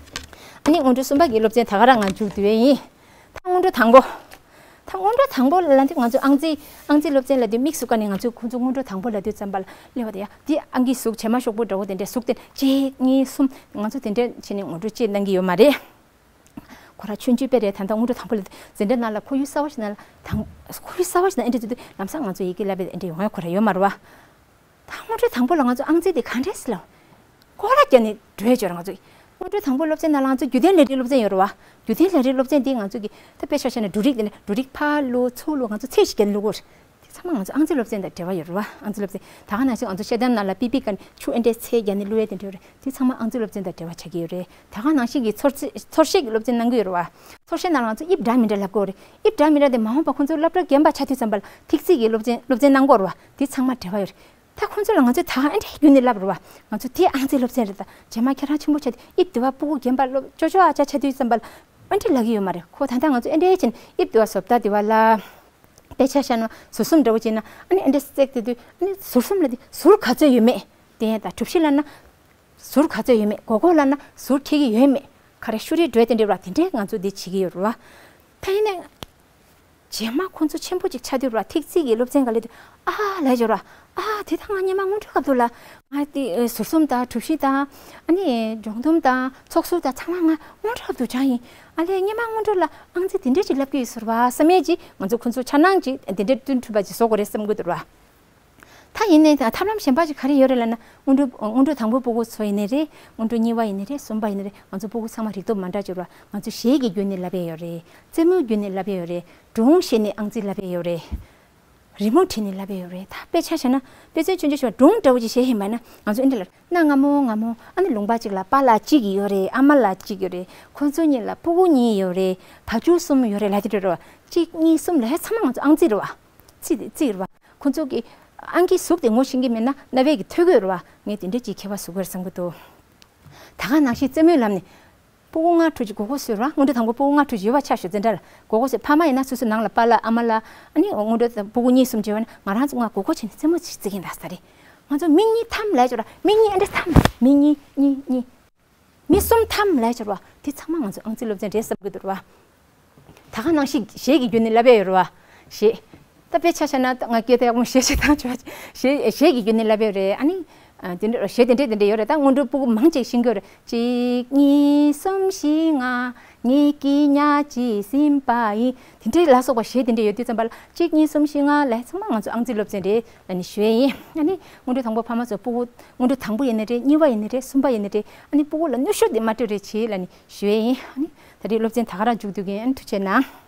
ཨ་ནི་སྔོན་འགྲོ་གསུམ་པ་གི་སློབ་ཚན་ད་ག་རང་ང་མཇུག་བསྡུ་ཡས་ཡིན། ད་སྔོན་འགྲོ་དང་པོ། ད་སྔོན་འགྲོ་དང་པོ་ལབ་དུས་ང་ཚོ་ཨང་རྩིས་ཨང་རྩིས་སློབ་ཚན་ལབ་དུས་དམིགས་སུ་བཀར་ནས་ང་ཚོས་ཁོང་ཚོ་སྔོན་འགྲོ་དང་པོ་ལབ་དུས་ཙམ་པ་ལ་སླེབས་པ་དེ་ཡ་དེ་ཨང་ཀི་གཟུགས་བྱེ་མ་ཤོག་བུ་འདྲ་བོ་དེ་འདྲས་གཟུགས་དེ་གཅིག་གཉིས་གསུམ་ང་ཚོ་དེ་འདྲས་བྱས་ནས་སྔོན་འགྲོ་གཅིག་གནང་གི་ཡོད་མ་རེད། ཁོ་རང་ཆུང་ཆུང་དཔེ་རེད། ད་ལྟ་སྔོན་འགྲོ་དང་པོ་ལ་འཛིན་གྲྭ་ནང་ལ་ཁོར་ཡུག་གསར་པ་ཞིག་ནང་ལ་དང་ཁོར་ཡུག་གསར་པ་ཞིག་ནང་ཨེ་འདྲས་བྱེད་དུས་ལམ་སང་ང་ཚོ་ཡི་གེ་བསླབ་པའི་ཨེ་འདྲས་ཡོང་ཡ་ཁོ་རང་ཡོད་མ་རེད་བ། ད་སྔོན་འགྲོའི་དང་པོ་ལ་ང་ཚོ་ཨང་རྩིས་དེ་ག་འདྲས་སེ་ལབ། སྐོར་ར་བརྒྱབ་ནས་འགྲོ་ཡ་ཅོ་ར་ང་ཚོ། སྔོན་འགྲོའི་དང་པོ་སློབ་ཚན་ནང་ལ་ང་ཚོ་རྒྱུན་ལྡན་ལས་རིགས་སློབ་ཚན་ཡོད་རེད་བ། རྒྱུན་ལྡན་ལས་རིགས་སློབ་ཚན་འདི་ང་ཚོ་གི་ད་དཔེ་ཆ་བཞག་ན་འབྲུ་རིགས་དེ་ནས་འབྲུ་རིགས་ཕར་བླུགས་ཚུར་བླུགས་ང་ཚོ་ཚད་གཞི་བརྒྱབ་ནས་བླུགས་དགོས་རེད། དེ་ཚང་མ་ང་ཚོ་ཨང་རྩིས་སློབ་ཚན་དང་འབྲེལ་བ་ཡོད་རེད་བ། ཨང་རྩིས་སློབ་ཚན་ད་ག་ནང་བཞིན་ང་ཚོ་ཤེས་ལྡན་ནང་ལ་པི་པི་ག་ནས་ཆུ་ཨེ་འདྲས་ཚད་བརྒྱབ་ནས་བླུགས་ཡ་དེ་འདྲ་ཡོད་རེད། དེ་ཚང་མ་ཨང་རྩིས་སློབ་ཚན་དང་འབྲེལ་བ་ཆགས་ཀྱི་ཡོད་རེད། ད་ག་ནང་བཞིན་གྱི་ཚོར་རྩེ་ཚོར་ཤེས་ཀྱི་སློབ་ཚན་གནང་གི་ཡོད་རེད་བ། ཚོར་ཤེས་ནང་ལ་ང་ཚོ་དབྱིབས་འདྲ་མི་འདྲ་ལབ་དགོས་རེད། དབྱིབས་འདྲ་མི་འདྲ་དེ་མ་འོངས་པ་ཁོང་ཚོ་སློབ་གྲྭ་རྒན་པ་ཆགས་དུས་ཙམ་པ་ལ་ཐིག་རྩིས་ཀྱི་སློབ་ཚན་སློབ་ཚན་གནང་གི་ཡོད་རེད་བ། དེ་ཚང་མ་འབྲེལ་བ་ཡོད་རེད། ད་ཁོང་ཚོ་ལ་ང་ཚོས་ད་ཨ་འདྲས་བརྒྱུད་ནས་ལབ་རེད་བ། ང་ཚོ་དེ་ཨང་རྩིས་སློབ་ཚན་རེད། ད་རྗེས་མ་ཁྱེད་རང་ཆེན་པོ་ཆགས་དུས་དབྱིབས་དེ་བ་སྤུ་གུ་རྒན་པ་སློབ་ཅོ་ཅོ་ཨ་ཅག་ཆགས་དུས་ཙམ་པ་ལ་ཨ་འདྲས་ལབ་ཀྱི་ཡོད་མ་རེད། ཁོ་ད་ལྟ་ང་ཚོ་ཨ་འདྲས་བྱས་ནས་དབྱིབས་དེ་བ་བཟོ་ལྟ་དེ་བ་ལ་དཔེ་ཆ་བཞག་ན་ཟུར་གསུམ་འདྲ་བོ་བྱས་ན་ཨ་ནི་ཨ་འདྲས་བརྩེགས་དེ་དུས་ཨ་ནི་ཟུར་གསུམ་ལ་དེ་ཟུར་ག་ཚོད་ཡོད་མེད་དེ་ཡང་ད་གྲུ་བཞི་ལ་ན་ཟུར་ག་ཚོད་ཡོད་མེད། སྒོར་སྒོར་ལ་ན་ཟུར་འཁྱེར་གྱི་ཡོད་མེད། ག་རེ་ཤུ་རེ་འགྲོས་དེ་འདྲས་བ་དེ་འདྲས་ང་ཚོ་དེ་བྱེད་ཀྱི་ཡོད་རེད་བ། ད་ཡིན་ནའི། རྗེས་མ་ཁོང་ཚོ་ཆེན་པོ་ཅིག་ཆགས་དུས་ར་ཐིག་རྩིས་ཀྱི་སློབ་ཚན་ག་ལེ་དུས་ཨ་ལས་སྦྱོར་ར། ཨ་དེ་ད་ང་སྔོན་མ་སྔོན་འགྲོའི་སྐབས་དུས་ལ་ང་དེ་ཟུར་གསུམ་དང་གྲུ་བཞི་དང་ཨ་ནི་སྒྲུང་དུམ་དང་ཚོགས་ཟུར་དང་ཚང་མ་ང་སྔོན་འགྲོའི་སྐབས་དུས་སྦྱངས་ཡིན། ཨ་ལས་སྔོན་མ་སྔོན་འགྲོ་ལ་ཨང་རྩིས་དེ་འདྲས་ཅིག་ལབ་ཀྱི་ཡོད་ཟེར་བ་བསམ་ཡས་ཅིག་ང་ཚོ་ཁོང་ཚོ་འཆར་སྣང་ཅིག་དེ་འདྲས་བསྐྲུན་ཐུབ་པ་ཅིག་བཟོ་དགོས་རེད་བསམ་གྱི་འདུག་ར། ད་ཡིན་ནའི་ད་ཐབས་ལམ་གཞན་པ་ཅིག་ག་རེ་ཡོད་རེད་ལབ་ན་སྔོན་འགྲོ་སྔོན་འགྲོ་དང་པོ་སྤུ་གུ་ཚོ་ཡིན་ནའི་རེད། སྔོན་འགྲོ་གཉིས་པ་ཡིན་ནའི་རེད། གསུམ་པ་ཡིན་ནའི་རེད། ང་ཚོ་སྤུ་གུ་ཚང་མ་རིག་སྟོབས་མ་འདྲ་སྦྱོར་བ། ང་ཚོ་གཞས་ཀྱི་བརྒྱུད་ནས་བསླབ་ཡས་ཡོད་རེད། རྩེད་མོའི་བརྒྱུད་ནས་བསླབ་ཡས་ཡོད་རེད། སྒྲུང་བཤད་ནས་ཨང་རྩིས་བསླབ་ཡས་ཡོད་རེད། རི་མོ་བྲིས་ནས་བསླབ་ཡས་ཡོད་རེད། ད་དཔེ་ཆ་བཞག་ན་དཔེ་མཚོན་ཆུང་ཆུང་ཞིག་སྒྲུང་འདྲ་བོ་ཅིག་བཤད་ཤེས་མེད་ན་ང་ཚོ་ཨེ་འདྲ་ལ་གནའ་སྔ་མོ་སྔ་མོ་ཨ་ནི་ལུང་པ་ཅིག་ལ་པཱ་ལགས་གཅིག་ཡོད་རེད། ཨ་མ་ལགས་གཅིག་ཡོད་རེད། ཁོ་ཚོ་གཉིས་ལ་སྤུ་གུ་གཉིས་ཡོད་རེད། བ་ཕྱུགས་གསུམ་ཡོད་རེད་ལབ་དེ་འདྲ་རེད་བ། གཅིག་གཉིས་གསུམ་ལབ་ཡས་ཚང་མ་ང་ཚོ་ཨང་རྩིས་རེད་བ། རྩིས་དེ་རྩིས་རེད་བ། ཁོ་ཚོ་གི་ཨང་ཀི་གཟུགས་དེ་ངོ་ཤེས་ཀྱི་མེད་ན་རྣ་བས་ཀྱི་ཐོས་ཀྱི་ཡོད་རེད་བ། ངས་དེ་འདྲས་ཅིག་ཁྱད་པར་བཟོ་དགོས་རེད་བསམ་གྱི་འདུག་ད་ག་ནང་བཞིན་རྩེད་མོའི་ལམ་ནས་སྤུ་གུ་ལྔ་དྲུག་ཅིག་སྒོར་སྒོར་བཟོས་ར། སྔོན་འགྲོ་དང་པོ་སྤུ་གུ་ལྔ་དྲུག་ཅིག་ཡོད་པ་ཆ་བཞག་འཛིན་གྲྭ་ལ་སྒོར་སྒོར་བཟོས། ཕ་མ་ཡིན་ན་སོ་སོའི་ནང་ལ་པཱ་ལགས་ཨ་མ་ལགས་ཨ་ནི་སྔོན་འགྲོ་དང་སྤུ་གུ་གཉིས་གསུམ་བྱས་པ་ན་ང་རང་ཚོ་ལྔ་སྒོར་སྒོར་བྱས་ནས་རྩེད་མོ་ཅིག་རྩེ་གིན་ད་ས་རེད། ང་ཚོ་མི་གཉིས་ཐམ་ལས་ཆོག་ར། མི་གཉིས་ཨེ་འདྲས་ཐམ། མི་གཉིས་གཉིས་གཉིས། མི་གསུམ་ཐམ་ལས་ཆོག་ར། དེ་ཚང་མ་ང་ཚོ་ཨང་རྩིས་སློབ་ཚན་རེད་བསམ་གྱི་འདུག་ར་བ། ད་ག་ནང་བཞིན་གཞས་ཀྱི་བརྒྱུད་ནས་བསླབ་ཡས་ཡོད་རེད་བ། གཞས། ད་དཔེ་ཆ་བཞག་ན་ད་ང་སྐད་ད་ཡག་པོ་གཞས་ཤིག་བཏང་ཆོག་གཞས་གཞས་ཀྱི་བརྒྱུད་ནས་བསླབ་ཡས་རེད། ཨ་ནི། ཨ་དེ་འདྲ་གཞས་དེ་འདྲས་དེ་འདྲས་ཡོད་རེད། ད་སྔོན་འགྲོ་སྤུ་གུ་མང་ཆེ་ཤེས་ཀྱི་ཡོད་རེད། གཅིག་གཉིས་གསུམ་བཞི་ལྔ། ངེད་ཀྱི་ཉ་ཅི་ཟིན་པ་ཡིན། དེ་འདྲས་ལ་སོགས་པ་གཞས་དེ་འདྲས་ཡོད་དུས་ཙམ་པ་ལ་གཅིག་གཉིས་གསུམ་བཞི་ལྔ་ལབ་ཚང་མ་ང་ཚོ་ཨང་རྩིས་སློབ་ཚན་རེད་ལབ་ནས་ཞུ་ཡས་ཡིན། ཨ་ནི་སྔོན་འགྲོ་དང་པོ་ཕ་མ་ཚོ་སྤུ་གུ་སྔོན་འགྲོ་དང་པོ་ཡིན་ནའི་རེད། གཉིས་པ་ཡིན་ནའི་རེད། གསུམ་པ་ཡིན་ནའི་རེད། ཨ་ནི་སྤུ་གུ་ལ་གནོན་ཤུགས་དེ་མ་སྤྲོད་རོགས་བྱེད་ལབ་ནས་ཞུ་ཡས་ཡིན། ཨ་ནི་ད་རེས་སློབ་ཚན་ད་ག་རང་མཇུག་བསྡུ་གི་ཡིན། ཨ་ནི་ཐུགས་རྗེ་གནང་།